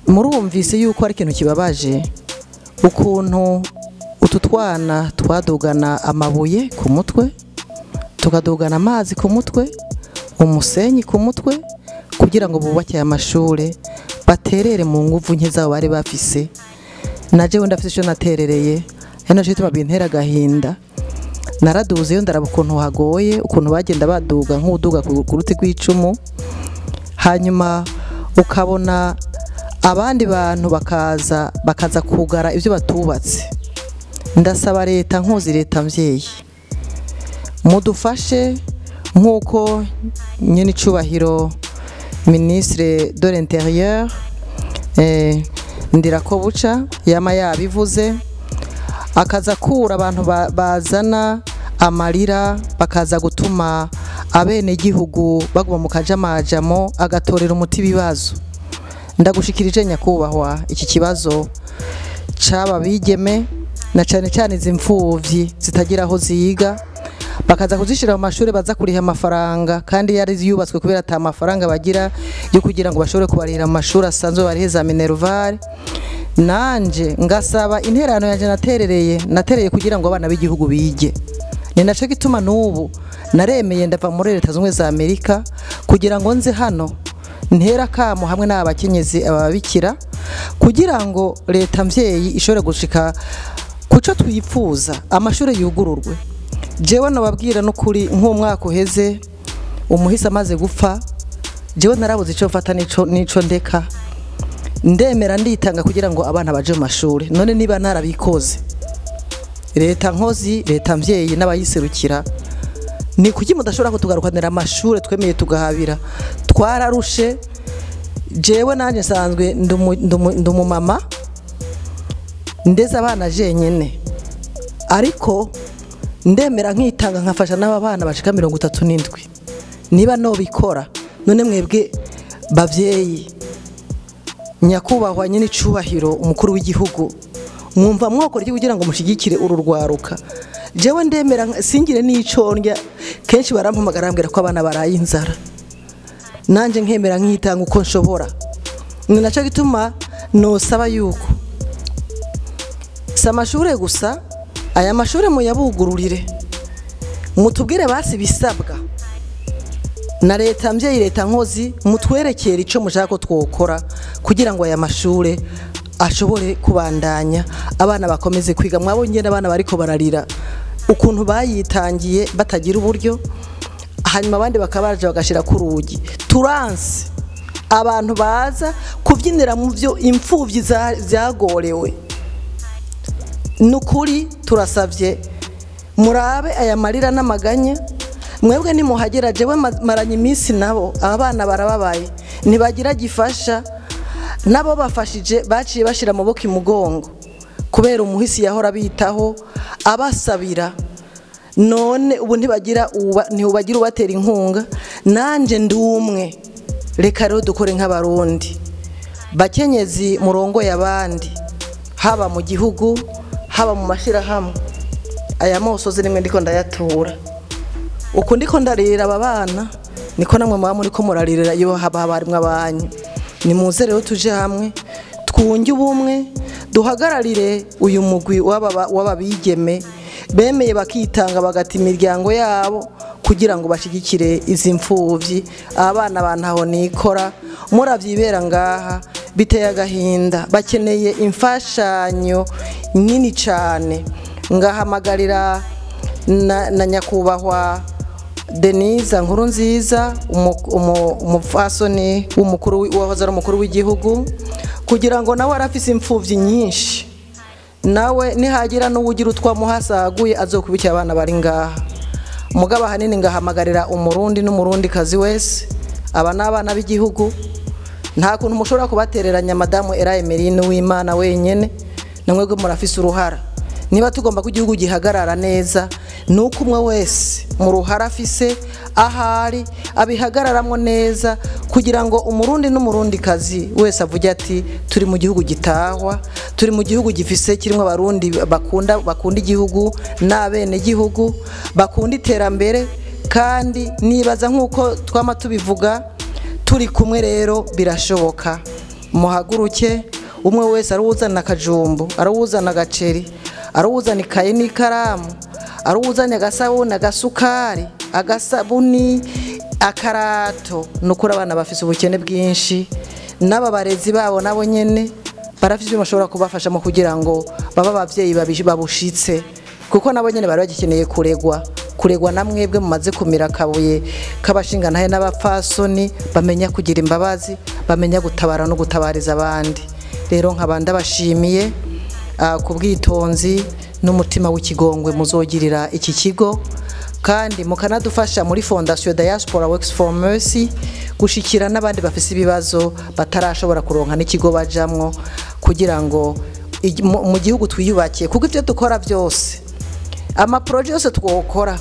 Murumvise yuko ari ikintu kibabaje ukuntu utu twana twadugana amabuye ku mutwe, tukadugana amazi ku mutwe, umusenyi ku mutwe, kugira ngo bubake aya mashure, baterere mu nguvu nke zabo bari bafise. Na jewe ndafise ico naterereye, ari naco gituma bintera agahinda. Naraduze iyo ndaraba ukuntu hagoye, ukuntu bagenda baduga nk'uduga ku ruti rw'icumu, hanyuma ukabona abandi bantu bakaza kugara ibyo batubatse. Ndasaba leta nkozi, leta mvyeyi, mudufashe nk'uko nyene icubahiro ministre de l'Intérieur, Ndirakobuca, yama yabivuze, akaza kura abantu bazana amarira, bakaza gutuma abenegihugu baguma mu kajamajamo, agatorera umuti ibibazo. Ndagushikirije nyakubahwa iki kibazo c'aba bigeme, na cane cane izi mfuvyi zitagira aho ziga, bakaza kuzishira mu mashuri baza kuriha amafaranga, kandi yari yubatswe kubera ata mafaranga bagira yo kugira ngo bashobore kubarihira mu mashuri asanzwe barihe za minerval. Nanje ngasaba interano yanje natereye kugira ngo abana b'igihugu bige. Ni naco gituma n'ubu naremeye ndava muri Leta Zunze za Amerika kugira ngo nze hano ntera kamo hamwe n'abakenyezi ababikira, kugira ngo leta mvyeyi ishobore gushika kuco twipfuza, amashuri yugururwe. Jewe nababwira n'ukuri, nk'umwaka uheze umuhisi amaze gupfa, jewe narabuze ico mfata n'ico ndeka, ndemera nditanga kugira ngo abana baje mu mashuri. None niba narabikoze, leta nkozi, leta mvyeyi n'abayiserukira, ni kuki mudashobora kutugarukanira amashuri twemeye tugahabira? Twararushe. Jewe nanjye nsanzwe ndumumama ndeze abana jenyene, ariko ndemera nkitanga nkafasha n'aba bana bashika 37. Niba nobikora, none mwebwe bavyeyi, nyakubahwa nyene icubahiro umukuru w'igihugu, mwumva mwokora iki kugira ngo mushigikire uru rwaruka? Jewe ndemera singire n'ico ndya, kenshi barampamagara bambwira ko abana baraye inzara, nanje nkemera nkitanga uko nshobora. Ni naco gituma nosaba yuko si amashure gusa, aya mashure muyabugururire, mutubwire basi bisabwa na leta mvyeyi, leta nkozi, mutwerekere ico mushaka ko twokora kugira ngo aya mashure ashobore kubandanya, abana bakomeze kwiga. Mwabonye n'abana bariko bararira ukuntu bayitangiye batagira uburyo, hanyuma abandi bakabaje bagashira ku rugi. Turanse abantu baza kubyinira mu byo imfuvyi zagorewe. Nukuri turasavye murabe aya marira n'amaganya. Mwebwe nimuhagera, jewe maranye iminsi nabo, abana barababaye ntibagira gifasha, nabo bafashije baciye bashira amaboko imugongo kubera umuhisi yahora bitaho abasabira, none ubu ntibagira ntibagira ubatera inkunga. Nanje ndumwe, reka rero dukore nk'abarundi bakenyezi murongo y'abandi, haba mu gihugu haba mu mashirahamwe. Aya mosozi nimwe ndiko ndayatura, uku ndiko ndarira aba bana niko namwe muba muriko muraririra iyo haba harimwo abanyu. Nimuze rero tuje hamwe twunge ubumwe, duhagararire uyu mugwi w'aba bigeme bemeye bakitanga bagata imiryango yabo kugira ngo bashigikire izi mfuvyi. Abana bantaho nikora muravyibera ngaha biteye agahinda, bakeneye imfashanyo nini cyane. Ngahamagarira na nyakubahwa Denise Nkurunziza, umupfasoni w'umukuru wahoze ari umukuru w'igihugu, kugira ngo nawe arafise imfuvyi nyinshi, nawe nihagira n'uwugira utwa muhasaguye azokubikira abana bari ngaha. Mugaba hanini ngahamagarira umurundi n'umurundi kazi wese, aba n'abana b'igihugu, nta kuntu mushobora kubatereranya madamu Era Emeline w'Imana wenyene, namwebwe murafise uruhara. Niba tugomba ko igihugu gihagarara neza, nuko umwe wese mu ruhara afise ahari abihagararamwo neza, kugira ngo umurundi n'umurundi kazi wese avuge ati turi mu gihugu gitahwa, turi mu gihugu gifise kirimo abarundi bakunda igihugu n'abene gihugu bakunda iterambere. Kandi nibaza nkuko twama tubivuga, turi kumwe rero birashoboka. Muhaguruke umwe wese aruwuzana akajumbu, aruwuzana agaceri, aruwuzana ikaye n'ikaramu, aruwuzana agasabuni, agasukari, agasabuni, akarato. Nukuri abana bafise ubukene bwinshi, n'aba barezi babo nabo nyene barafise ibyo bashobora kubafasha mu kugira ngo baba abavyeyi babushitse, kuko nabo nyene bari bagikeneye kuregwa namwebwe mumaze kumira kabuye kabashinganahe n'abapfasoni, bamenya kugira imbabazi, bamenya gutabara no gutabariza abandi. Rero nkabanda bashimiye ku bwitonzi n'umutima w'ikigongwe muzogirira iki kigo, kandi mukanadufasha muri Fondation Diaspora Works for Mercy gushikira n'abandi bafise ibibazo batarashobora kuronka n'ikigo bajamwo, kugira ngo mu gihugu twiyubakiye, kuko ivyo dukora byose ama projet yose twokora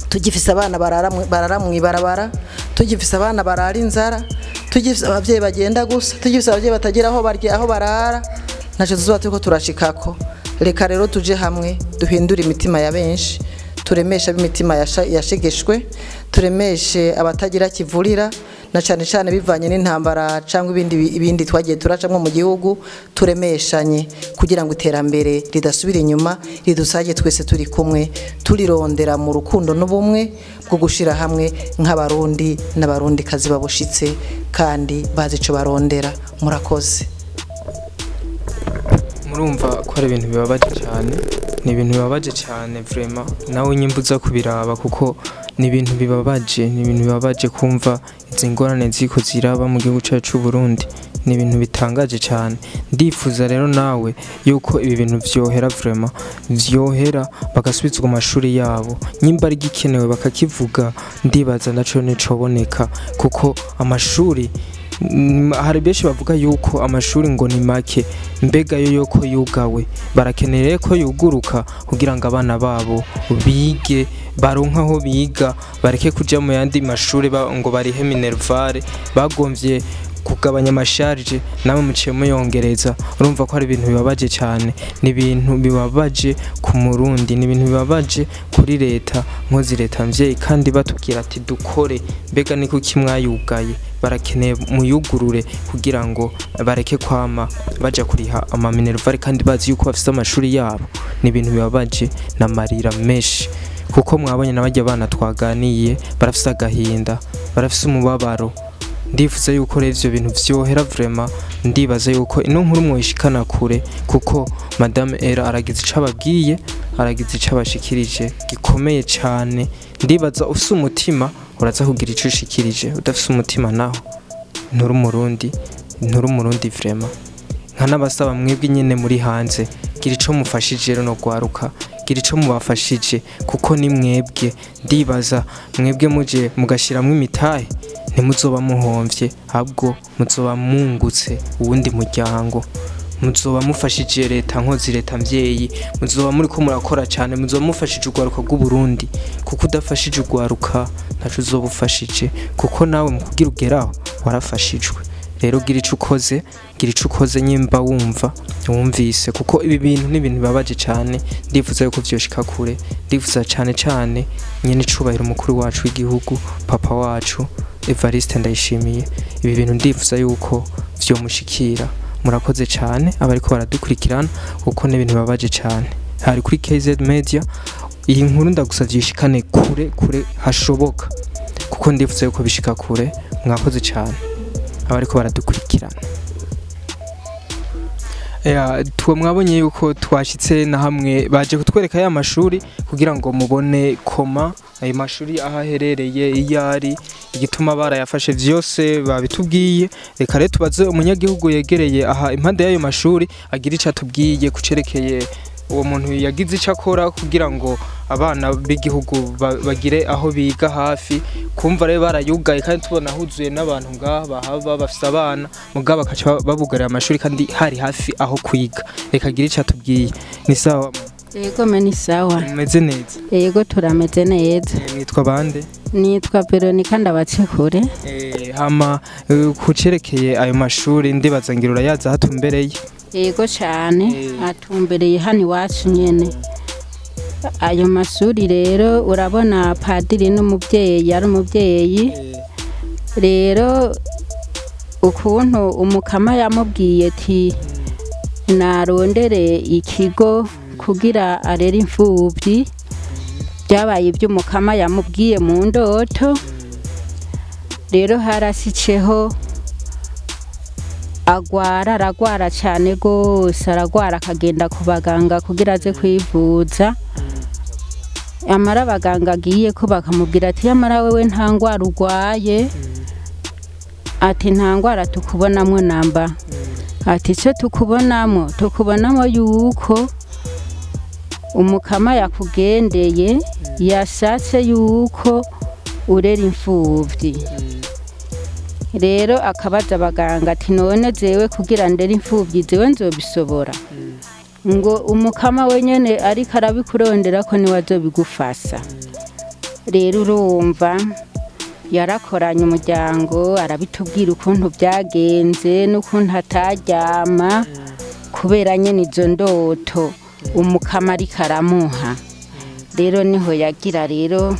tugifise abana barara mu ibarabara, tugifise abana barara inzara, tugifise abavyeyi bagenda gusa, tugifise abavyeyi batagira aho barya aho barara, ntaco tuzoba turiko turashikako. Reka rero tuje hamwe duhindure imitima ya benshi, turemeshe ab'imitima yashegeshwe, turemeshe abatagira kivurira, na cyane cyane bivanye n'intambara cyangwa ibindi twagiye turacamwo mu gihugu. Turemeshanye kugira ngo iterambere ridasubira inyuma, ridusage twese turi kumwe, turirondera mu rukundo n'ubumwe bwo gushira hamwe nk'abarundi n'abarundi kazi babushitse kandi bazi ico barondera. Murakoze. Murumva ko ari ibintu bibabaje cyane, ni ibintu bibabaje cyane vraiment, nawe nyimbuza kubiraba kuko ni ibintu bibabaje, ni ibintu bibabaje kumva izi ngorane ziko ziraba mu gihugu cyacu cy'u Burundi, ni ibintu bitangaje cyane. Ndifuza rero nawe yuko ibi bintu vyohera vraiment, vyohera bagasubizwa mu mashuri yabo, nyimba ari gikenewe bakakivuga, ndibaza naco nicoboneka, kuko amashuri hari benshi bavuga yuko amashuri ngo ni make, mbega yo yuko yugawe, barakeneye ko yuguruka kugira ngo abana babo bige, baronka aho biga, bareke kuja mu yandi mashuri ngo barihe minervare, bagomvye kugabanya amasharge namwe muciye muyongereza. Urumva ko ari ibintu bibabaje cyane, ni ibintu bibabaje ku murundi, ni ibintu bibabaje kuri leta nkozi leta mvyeyi, kandi batubwira ati dukore, mbega ni kuki mwayugaye? Barakeneye muyugurure kugira ngo bareke kwama baja kuriha ama minervare kandi bazi yuko bafise amashuri yabo. Ni ibintu bibabaje n'amarira menshi, kuko mwabonye n'abajya bana twaganiye barafise agahinda, barafise umubabaro. Ndifuza yuko rero ivyo bintu vyohera vraiment. Ndibaza yuko ino nkuru mwoyishikana kure, kuko Madame Era aragize ico ababwiye, aragize ico abashikirije gikomeye cane. Ndibaza ufise umutima uraza kugira ico ushikirije, udafise umutima naho nturi umurundi, nturi umurundi vraiment. Nkanabasaba mwebwe nyene muri hanze, gira ico mufashije runo rwaruka, gira ico mubafashije, kuko ni mwebwe. Ndibaza mwebwe muje mugashiramwo imitahe ntimuzoba muhomvye, ahubwo muzoba mungutse uwundi muryango, muzoba mufashije leta nkozi, leta mvyeyi, muzoba muriko murakora cane, muzoba mufashije urwaruka rw'Uburundi, kuko udafashije urwaruka ntaco uzoba ufashije, kuko nawe mu kugira ugeraho warafashijwe. Rero gira ico ukoze, gira ico ukoze nyimba wumva wumvise, kuko ibi bintu ni ibintu bibabaje cane. Ndifuza yuko vyoshika kure, ndifuza cane cane nyene icubahiro umukuru wacu w'igihugu, papa wacu Evariste Ndayishimiye, ibi bintu ndifuza yuko vyomushikira. Murakoze cane abariko baradukurikirana, kuko ni ibintu bibabaje cane. Hari kuri KZ Media, iyi nkuru ndagusavye ishikane kure kure hashoboka, kuko ndifuza yuko bishika kure. Mwakoze cane abariko baradukurikirana. Ya, tuwe mwabonye yuko twashitse na hamwe baje kutwereka ya mashuri kugira ngo mubone koma ayo mashuri aho aherereye, iyo ari, igituma barayafashe, vyose babitubwiye. Reka rero tubaze umunyagihugu yegereye aha impande y'ayo mashuri agira ico atubwiye kucerekeye uwo muntu yagize ico akora kugira ngo abana b'igihugu bagire aho biga hafi. Kumva rero barayugaye kandi tubona huzuye n'abantu ngaha bahaba bafise abana, mugabo bakaca babugarira amashuri kandi hari hafi aho kwiga. Reka agira ico atubwiye. Ni sawa? Yego me ni sawa. Mumeze neza? Yego turameze neza. Mwitwa bande? Nitwa Veronica Ndabacekure. Hama kucerekeye ayo mashuri ndibaza ngira urayaza hatumbereye. Yego cyane, atumbereye hano iwacu nyene. Ayo mashuri rero urabona padiri n'umuvyeyi, yari umuvyeyi. Rero ukuntu umukama yamubwiye ati narondere ikigo kugira arere imfuvyi, byabaye iby'umukama yamubwiye mu ndoto. Rero harasiceho agwara, aragwara cyane gose, aragwara akagenda ku baganga kugira aze kwivuza. Amara abaganga agiye ko bakamubwira ati yamara wewe nta ngwara urwaye, ati nta ngwara tukubonamwo namba, ati icyo tukubonamo tukubonamo yuko umukama yakugendeye yashatse yuko urera imfuvyi. Rero akabaza abaganga ati none jewe kugira ndere imfuvyi jewe nzobisobora? Ngo umukama wenyene ariko arabikurondera ko niwe azobigufasha. Rero urumva yarakoranye umuryango arabitubwira ukuntu byagenze n'ukuntu ataryama kubera nyene izo ndoto umukama ariko aramuha. Rero niho yagira rero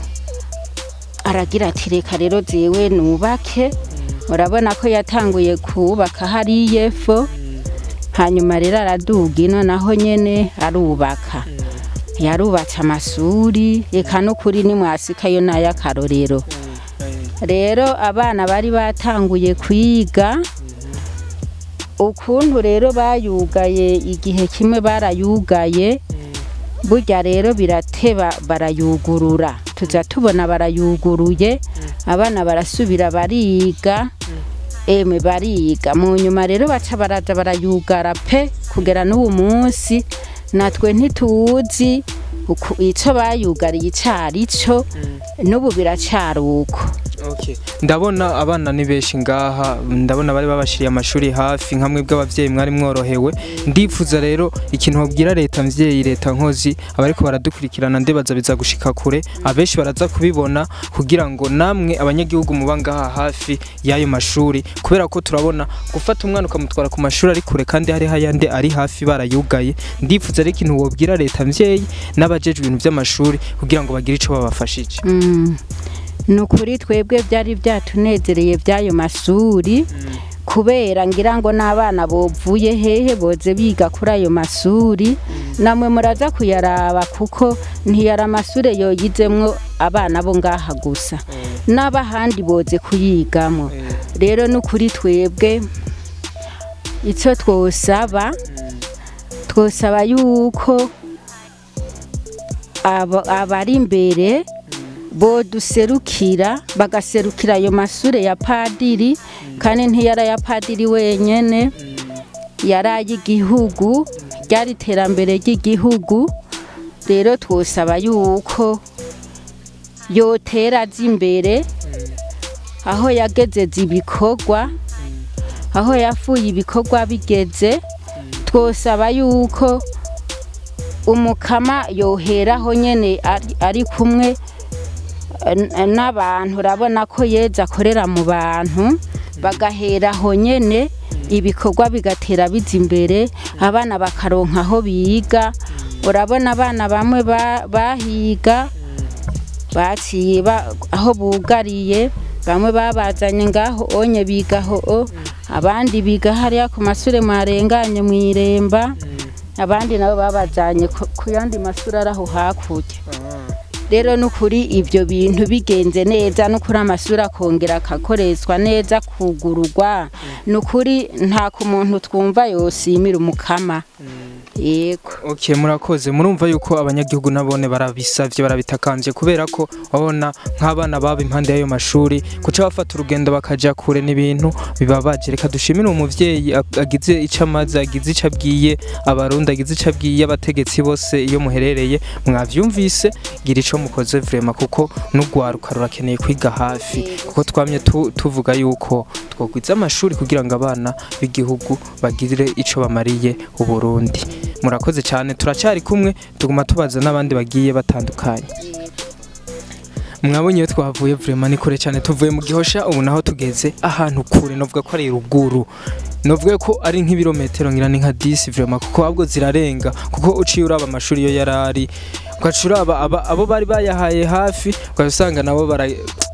aragira ati reka rero jewe nubake. Urabona ko yatanguye kubaka hariya epfo, hanyuma rero araduga ino naho nyene arubaka. Yarubatse amasuri, eka n'ukuri nimwasikayo n'ay'akarorero. Rero abana bari batanguye kwiga, ukuntu rero bayugaye igihe kimwe barayugaye, burya rero birateba barayugurura, tuza tubona barayuguruye, abana barasubira bariga, emwe bariga. Mu nyuma rero baca baraza barayugara pe, kugera n'uwo munsi natwe ntituzi ico bayugariye icarico, n'ubu biracari uko. Okay. Ndabona abana ni benshi ngaha, ndabona bari babashiriye amashuri hafi nka mwebwe abavyeyi mwari mworohewe. Ndifuza rero ikintu babwira leta mvyeyi, leta nkozi, abariko baradukurikirana ndibaza biza gushika kure, abenshi baraza kubibona kugira ngo namwe abanyagihugu muba ngaha hafi y'ayo mashuri, kubera ko turabona gufata umwana ukamutwara ku mashuri ari kure kandi hari hayande ari hafi barayugaye. Ndifuza rero ikintu wobwira leta mvyeyi n'abajejwe ibintu by'amashuri kugira ngo bagire ico babafashije. Nukuri twebwe byari byatunezereye by'ayo masuri, kubera ngira ngo n'abana bovuye hehe boze biga kuri ayo masuri, namwe muraza kuyaraba kuko ntiyari amasure yoyizemwo abana bo ngaha gusa. N'abahandi boze kuyigamo. Rero n'ukuri twebwe icyo twosaba, twosaba yuko abari imbere boduserukira, bagaserukira ayo mashure ya padiri, kandi ntiyari aya padiri wenyene, yari ay'igihugu, ryari iterambere ry'igihugu. Rero twosaba yuko yotera aza imbere aho yagezeze ibikorwa, aho yafuye ibikorwa bigeze. Twosaba yuko umukama yoheraho nyene ari kumwe n'abantu. Urabona ko Yezu akorera mu bantu, bagaheraho nyene ibikorwa bigatera biza imbere, abana bakaronka aho biga. Urabona abana bamwe bahiga baciye aho bugariye, bamwe babazanye ngaho onye bigaho, abandi biga hariya ku mashure mwarenganye mw'Iremba, abandi nabo babazanye ku yandi mashure araho hakurya. Rero n'ukuri ibyo bintu bigenze neza, n'ukuri amashure akongera akakoreshwa neza, kugururwa, n'ukuri nta ku muntu twumva yosimira umukama. Yego. Okay, murakoze. Murumva yuko abanyagihugu nabone barabisavye, barabitakambye, kubera ko wabona nk'abana baba impande y'ayo mashuri kuca bafata urugendo bakaja kure n'ibintu bibabaje. Reka dushimire umuvyeyi agize ico amaze, agize ico abwiye abarundi, agize ico abwiye abategetsi bose iyo muherereye. Mwavyumvise, gira ico mukoze vraiment, kuko n'ugwaruka rurakeneye kwiga hafi, kuko twamye tuvuga yuko twogwiza amashuri kugira ngo abana b'igihugu bagire ico bamariye Uburundi. Murakoze cyane, turacyari kumwe, tuguma tubaza n'abandi bagiye batandukanye. Mwabonye iyo twavuye vraiment ni kure cyane, tuvuye mu Gihosha, ubu naho tugeze ahantu kure, novuga ko ari ruguru, novuga ko ari nk'ibirometero ngira ni nka 10 vraiment, kuko ahubwo zirarenga, kuko uciye uraba amashuri yo yarari, ugaca uraba abo bari bayahaye hafi, ugasanga nabo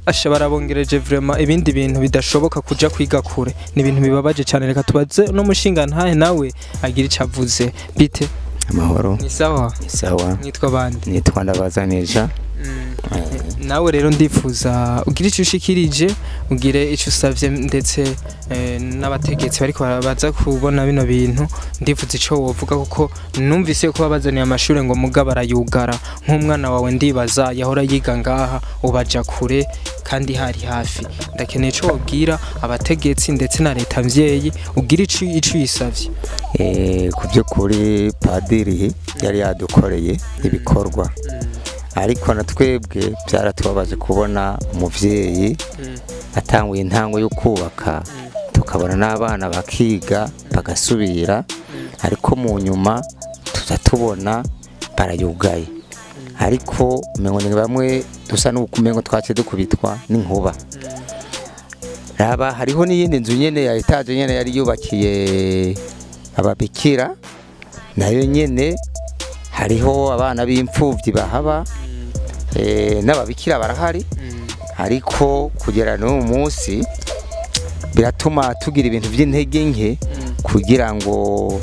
asha barabongereje vraiment ibindi bintu bidashoboka kuja kwiga kure. Ni ibintu bibabaje cyane. Reka tubaze no mushinga ntahe nawe agira ico avuze. Bite? Amahoro. Ni sawa? Ni sawa. Nitwa bande? Nitwa Ndabazaneja. Nawe rero ndifuza ugire ico ushikirije, ugire ico usavye, ndetse n'abategetsi bariko barabaza kubona bino bintu, ndifuza ico wovuga, kuko numvise ko babazaniye amashure ngo muga barayugara. Nk'umwana wawe ndibaza yahora yiga ngaha, ubaja kure kandi hari hafi. Ndakeneye ico wobwira abategetsi ndetse na leta mvyeyi, ugire ico uyisavye. Ku by'ukuri padiri yari yadukoreye ibikorwa, ariko na twebwe byaratubabaje kubona umuvyeyi atanguye intango yo kubaka, tukabona n'abana bakiga bagasubira, ariko mu nyuma tuza tubona barayugaye. Ariko umengo ni bamwe dusa n'ukumengo twace dukubitwa n'inkuba. Raba hariho n'iyindi nzu nyene ya etaje nyene yari yubakiye ababikira, nayo nyene hariho abana b'imfuvyi bahaba, n'ababikira barahari, ariko kugera n'uyu munsi biratuma tugira ibintu by'intege nke, kugira ngo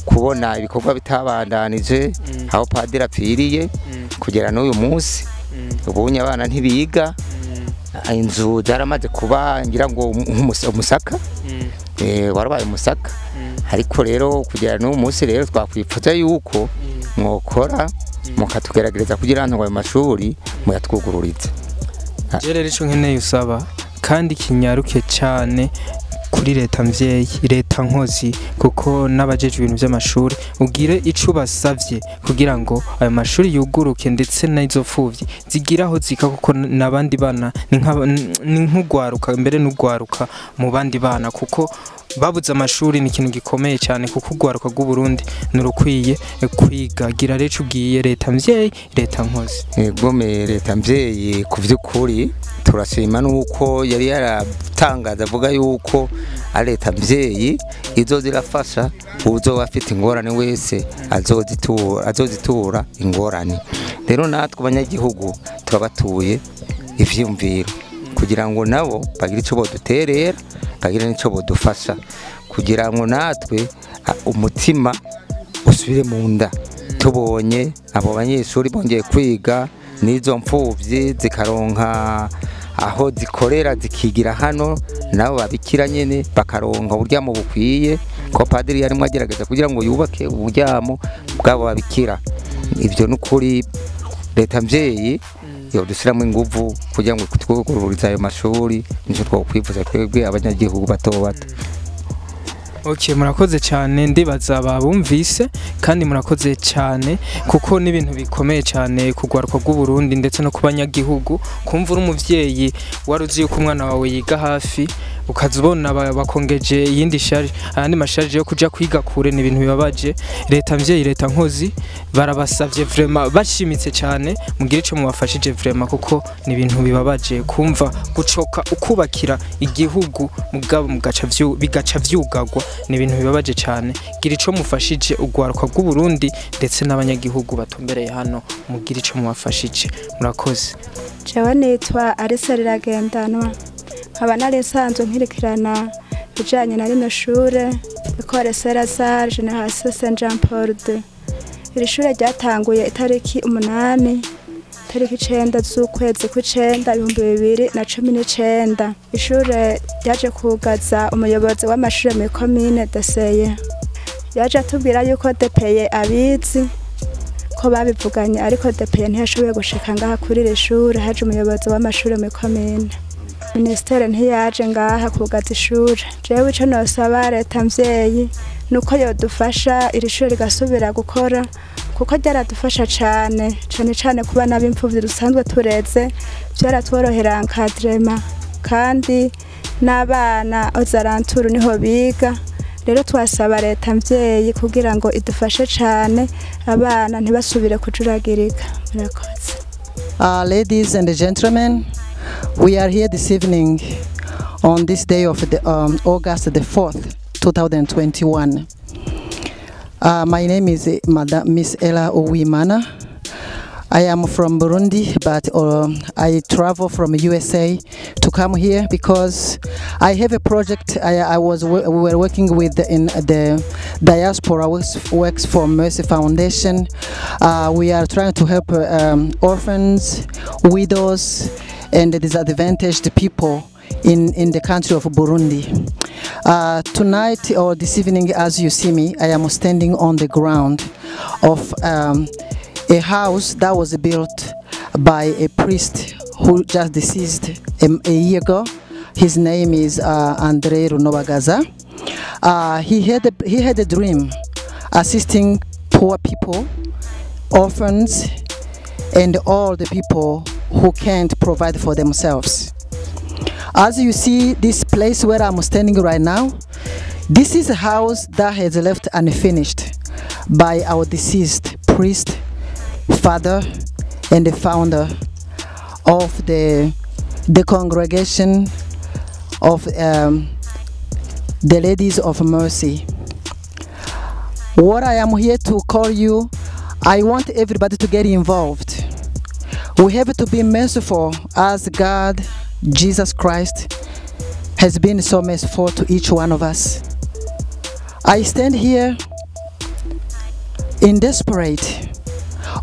kubona ibikorwa bitabandanije aho padiri apfiriye kugera n'uyu munsi. Ubunye abana ntibiga, inzu zaramaze kuba ngira ngo umusaka, warabaye umusaka. Ariko rero kugera n'uyu munsi rero twakwipfuza yuko mwokora mukatugerageza kugira ngo ayo mashuri muyatwugururize. Je rero ico nkeneye usaba kandi kinyaruke cyane kuri leta mvyeyi, leta nkozi, kuko n'abajeje ibintu by'amashuri, ugire ico basavye kugira ngo ayo mashuri yuguruke, ndetse n'izo pfuvyi zigira aho zika, kuko n'abandi bana ni nk'ugwaruka mbere n'ugwaruka mu bandi bana, kuko babuze amashuri ni ikintu gikomeye cyane, kuko ugwaruka rw'u Burundi nurukwiye kwiga. Gira rero ugiye leta mvyeyi, leta nkozi. Egome leta mvyeyi, ku vy'ukuri turashima nuko yari yaratangaza avuga yuko ari leta mvyeyi izozirafasha uzoba afite ingorane wese azozitura ingorane. Rero natwe abanyagihugu turabatuye ivyiyumviro kugira ngo nabo bagire ico boduterera, bagire n'ico bodufasha, kugira ngo natwe umutima usubire mu nda tubonye abo banyeshuri bongeye kwiga, n'izo mfuvyi zikaronka aho zikorera zikigira hano nabo babikira nyene bakaronka uburyamo bukwiye, ko padiri yarimo agerageza kugira ngo yubake uburyamo bwabo babikira. Ivyo nukuri leta mvyeyi yodushyiramo inguvu kugira ngo twugururize ayo mashuri, nico twokwifuza twebwe abanyagihugu bato bato. Okay, murakoze cyane, ndibaza babumvise kandi murakoze cyane kuko n'ibintu bikomeye cyane kugwaruka rw'u Burundi ndetse no kubanyagihugu. Kumva uri umuvyeyi waruzi yuko umwana wawe yiga hafi ukazubona bakongeje iyindi charge, ayandi masharge yo kuja kwiga kure, ni ibintu bibabaje. Leta mvyeyi, leta nkozi barabasavye vraiment bashimitse cyane mugire ico mubafashije vraiment, kuko ni ibintu bibabaje kumva gucoka ukubakira igihugu mugabo mugaca bigaca vyugagwa, ni ibintu bibabaje cyane. Gira ico mufashije ugwaruka rw'u Burundi ndetse n'abanyagihugu batumbereye hano, mugire ico mubafashije. Murakoze. Jewe nitwa Alice Riragendanwa, nkaba nari nsanzwe nkurikirana ibijanye na rino shure Ecole Saint Lazare Generation Saint Jean Paul II. Iri shure ryatanguye itariki 8 tariki 9 z'ukwezi kw'icenda 2019. Ishure ryaje kugaza umuyobozi w'amashure muri komine Deseye, yaje atubwira yuko DPE abizi ko babivuganye, ariko DPE ntiyashoboye gushika ngaha kuri iri shure, haje umuyobozi w'amashure muri komine. Ministere ntiyaje ngaha kugaza ishure. Jewe ico nosaba leta mvyeyi nuko yodufasha iri shure rigasubira gukora, kuko ryaradufasha cane cane cane kuba n'abimfuvyi dusanzwe tureze, vyaratworohera encadrement, kandi n'abana ozaranturu niho biga. Rero twasaba leta mvyeyi kugira ngo idufashe cane abana ntibasubire kujuragirika. Murakoze. Ladies and gentlemen, we are here this evening on this day of the, August the 4th, 2021. My name is Miss Ella Uwimana. I am from Burundi, but I travel from USA to come here because I have a project we were working with in the diaspora works for Mercy Foundation. We are trying to help orphans, widows, and the disadvantaged people in the country of Burundi. Tonight or this evening, as you see me, I am standing on the ground of a house that was built by a priest who just deceased a year ago. His name is Andre Runobagaza. He had a dream assisting poor people, orphans, and all the people who can't provide for themselves. As you see, this place where I'm standing right now, this is a house that has left unfinished by our deceased priest, father, and the founder of the congregation of the Ladies of Mercy. What I am here to call you, I want everybody to get involved. We have to be merciful as God, Jesus Christ, has been so merciful to each one of us. I stand here in desperate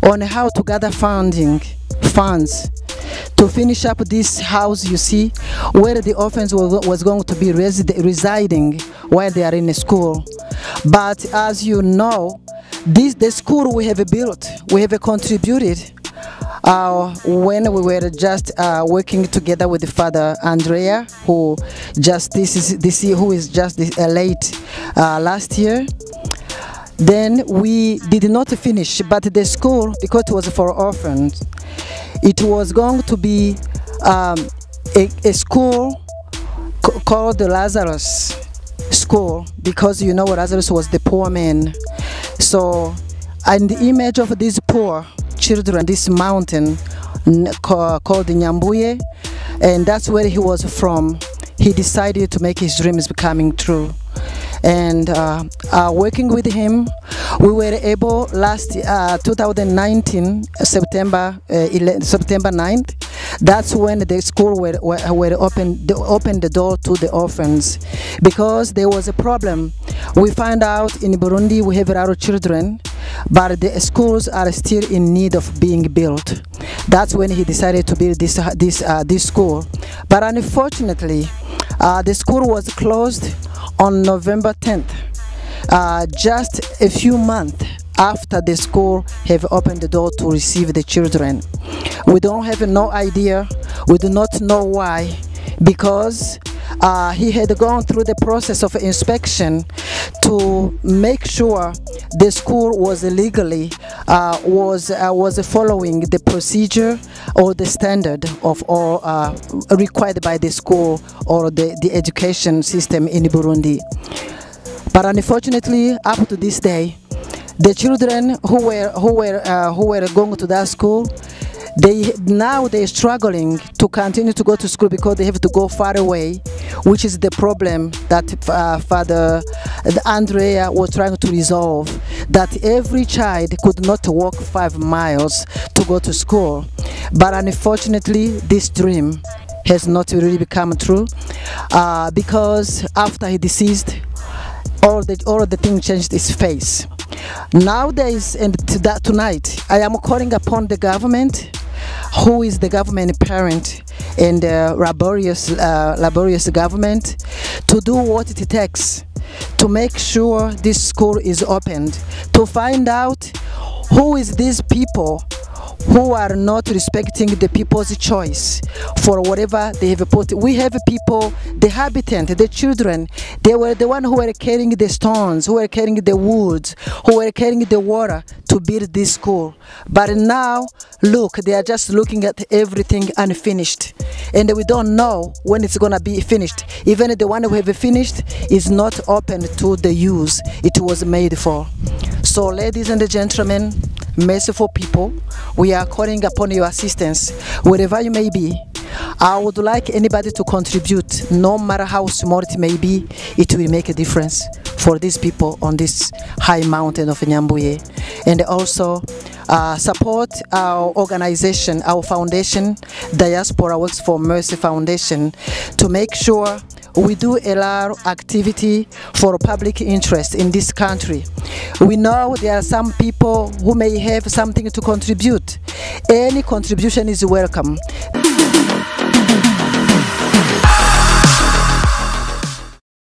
on how to gather funds to finish up this house you see, where the orphans was going to be residing while they are in school. But as you know, the school we have built, we have contributed when we were just working together with Father Andrea, who just who is just late last year. Then we did not finish, but the school, because it was for orphans, it was going to be a school called the Lazarus School, because you know Lazarus was the poor man. So, and the image of these poor children, this mountain called Nyambuye, and that's where he was from. He decided to make his dreams becoming true. And working with him, we were able last 2019, September 9th, that's when the school were opened the door to the orphans, because there was a problem. We find out in Burundi we have a lot of children, but the schools are still in need of being built. That's when he decided to build this school. But unfortunately, the school was closed on November 10th, just a few months after the school have opened the door to receive the children. We don't have no idea, we do not know why, because he had gone through the process of inspection to make sure the school was legally was following the procedure or the standard of all required by the school or the education system in Burundi. But unfortunately, up to this day, the children who were going to that school, they're struggling to continue to go to school because they have to go far away, which is the problem that Father Andrea was trying to resolve, that every child could not walk 5 miles to go to school. But unfortunately, this dream has not really become true, because after he deceased, all the things changed its face. Nowadays and tonight, I am calling upon the government, who is the government parent and laborious government, to do what it takes to make sure this school is opened, to find out who is these people who are not respecting the people's choice for whatever they have put. We have people, the habitant, the children, they were the one who were carrying the stones, who were carrying the woods, who were carrying the water to build this school. But now, look, they are just looking at everything unfinished. And we don't know when it's gonna be finished. Even the one who have finished is not open to the use it was made for. So ladies and gentlemen, merciful people, we are calling upon your assistance wherever you may be. I would like anybody to contribute, no matter how small it may be, it will make a difference for these people on this high mountain of Nyambuye. And also support our organization, our foundation, Diaspora Works for Mercy Foundation, to make sure we do a lot of activity for public interest in this country. We know there are some people who may have something to contribute. Any contribution is welcome.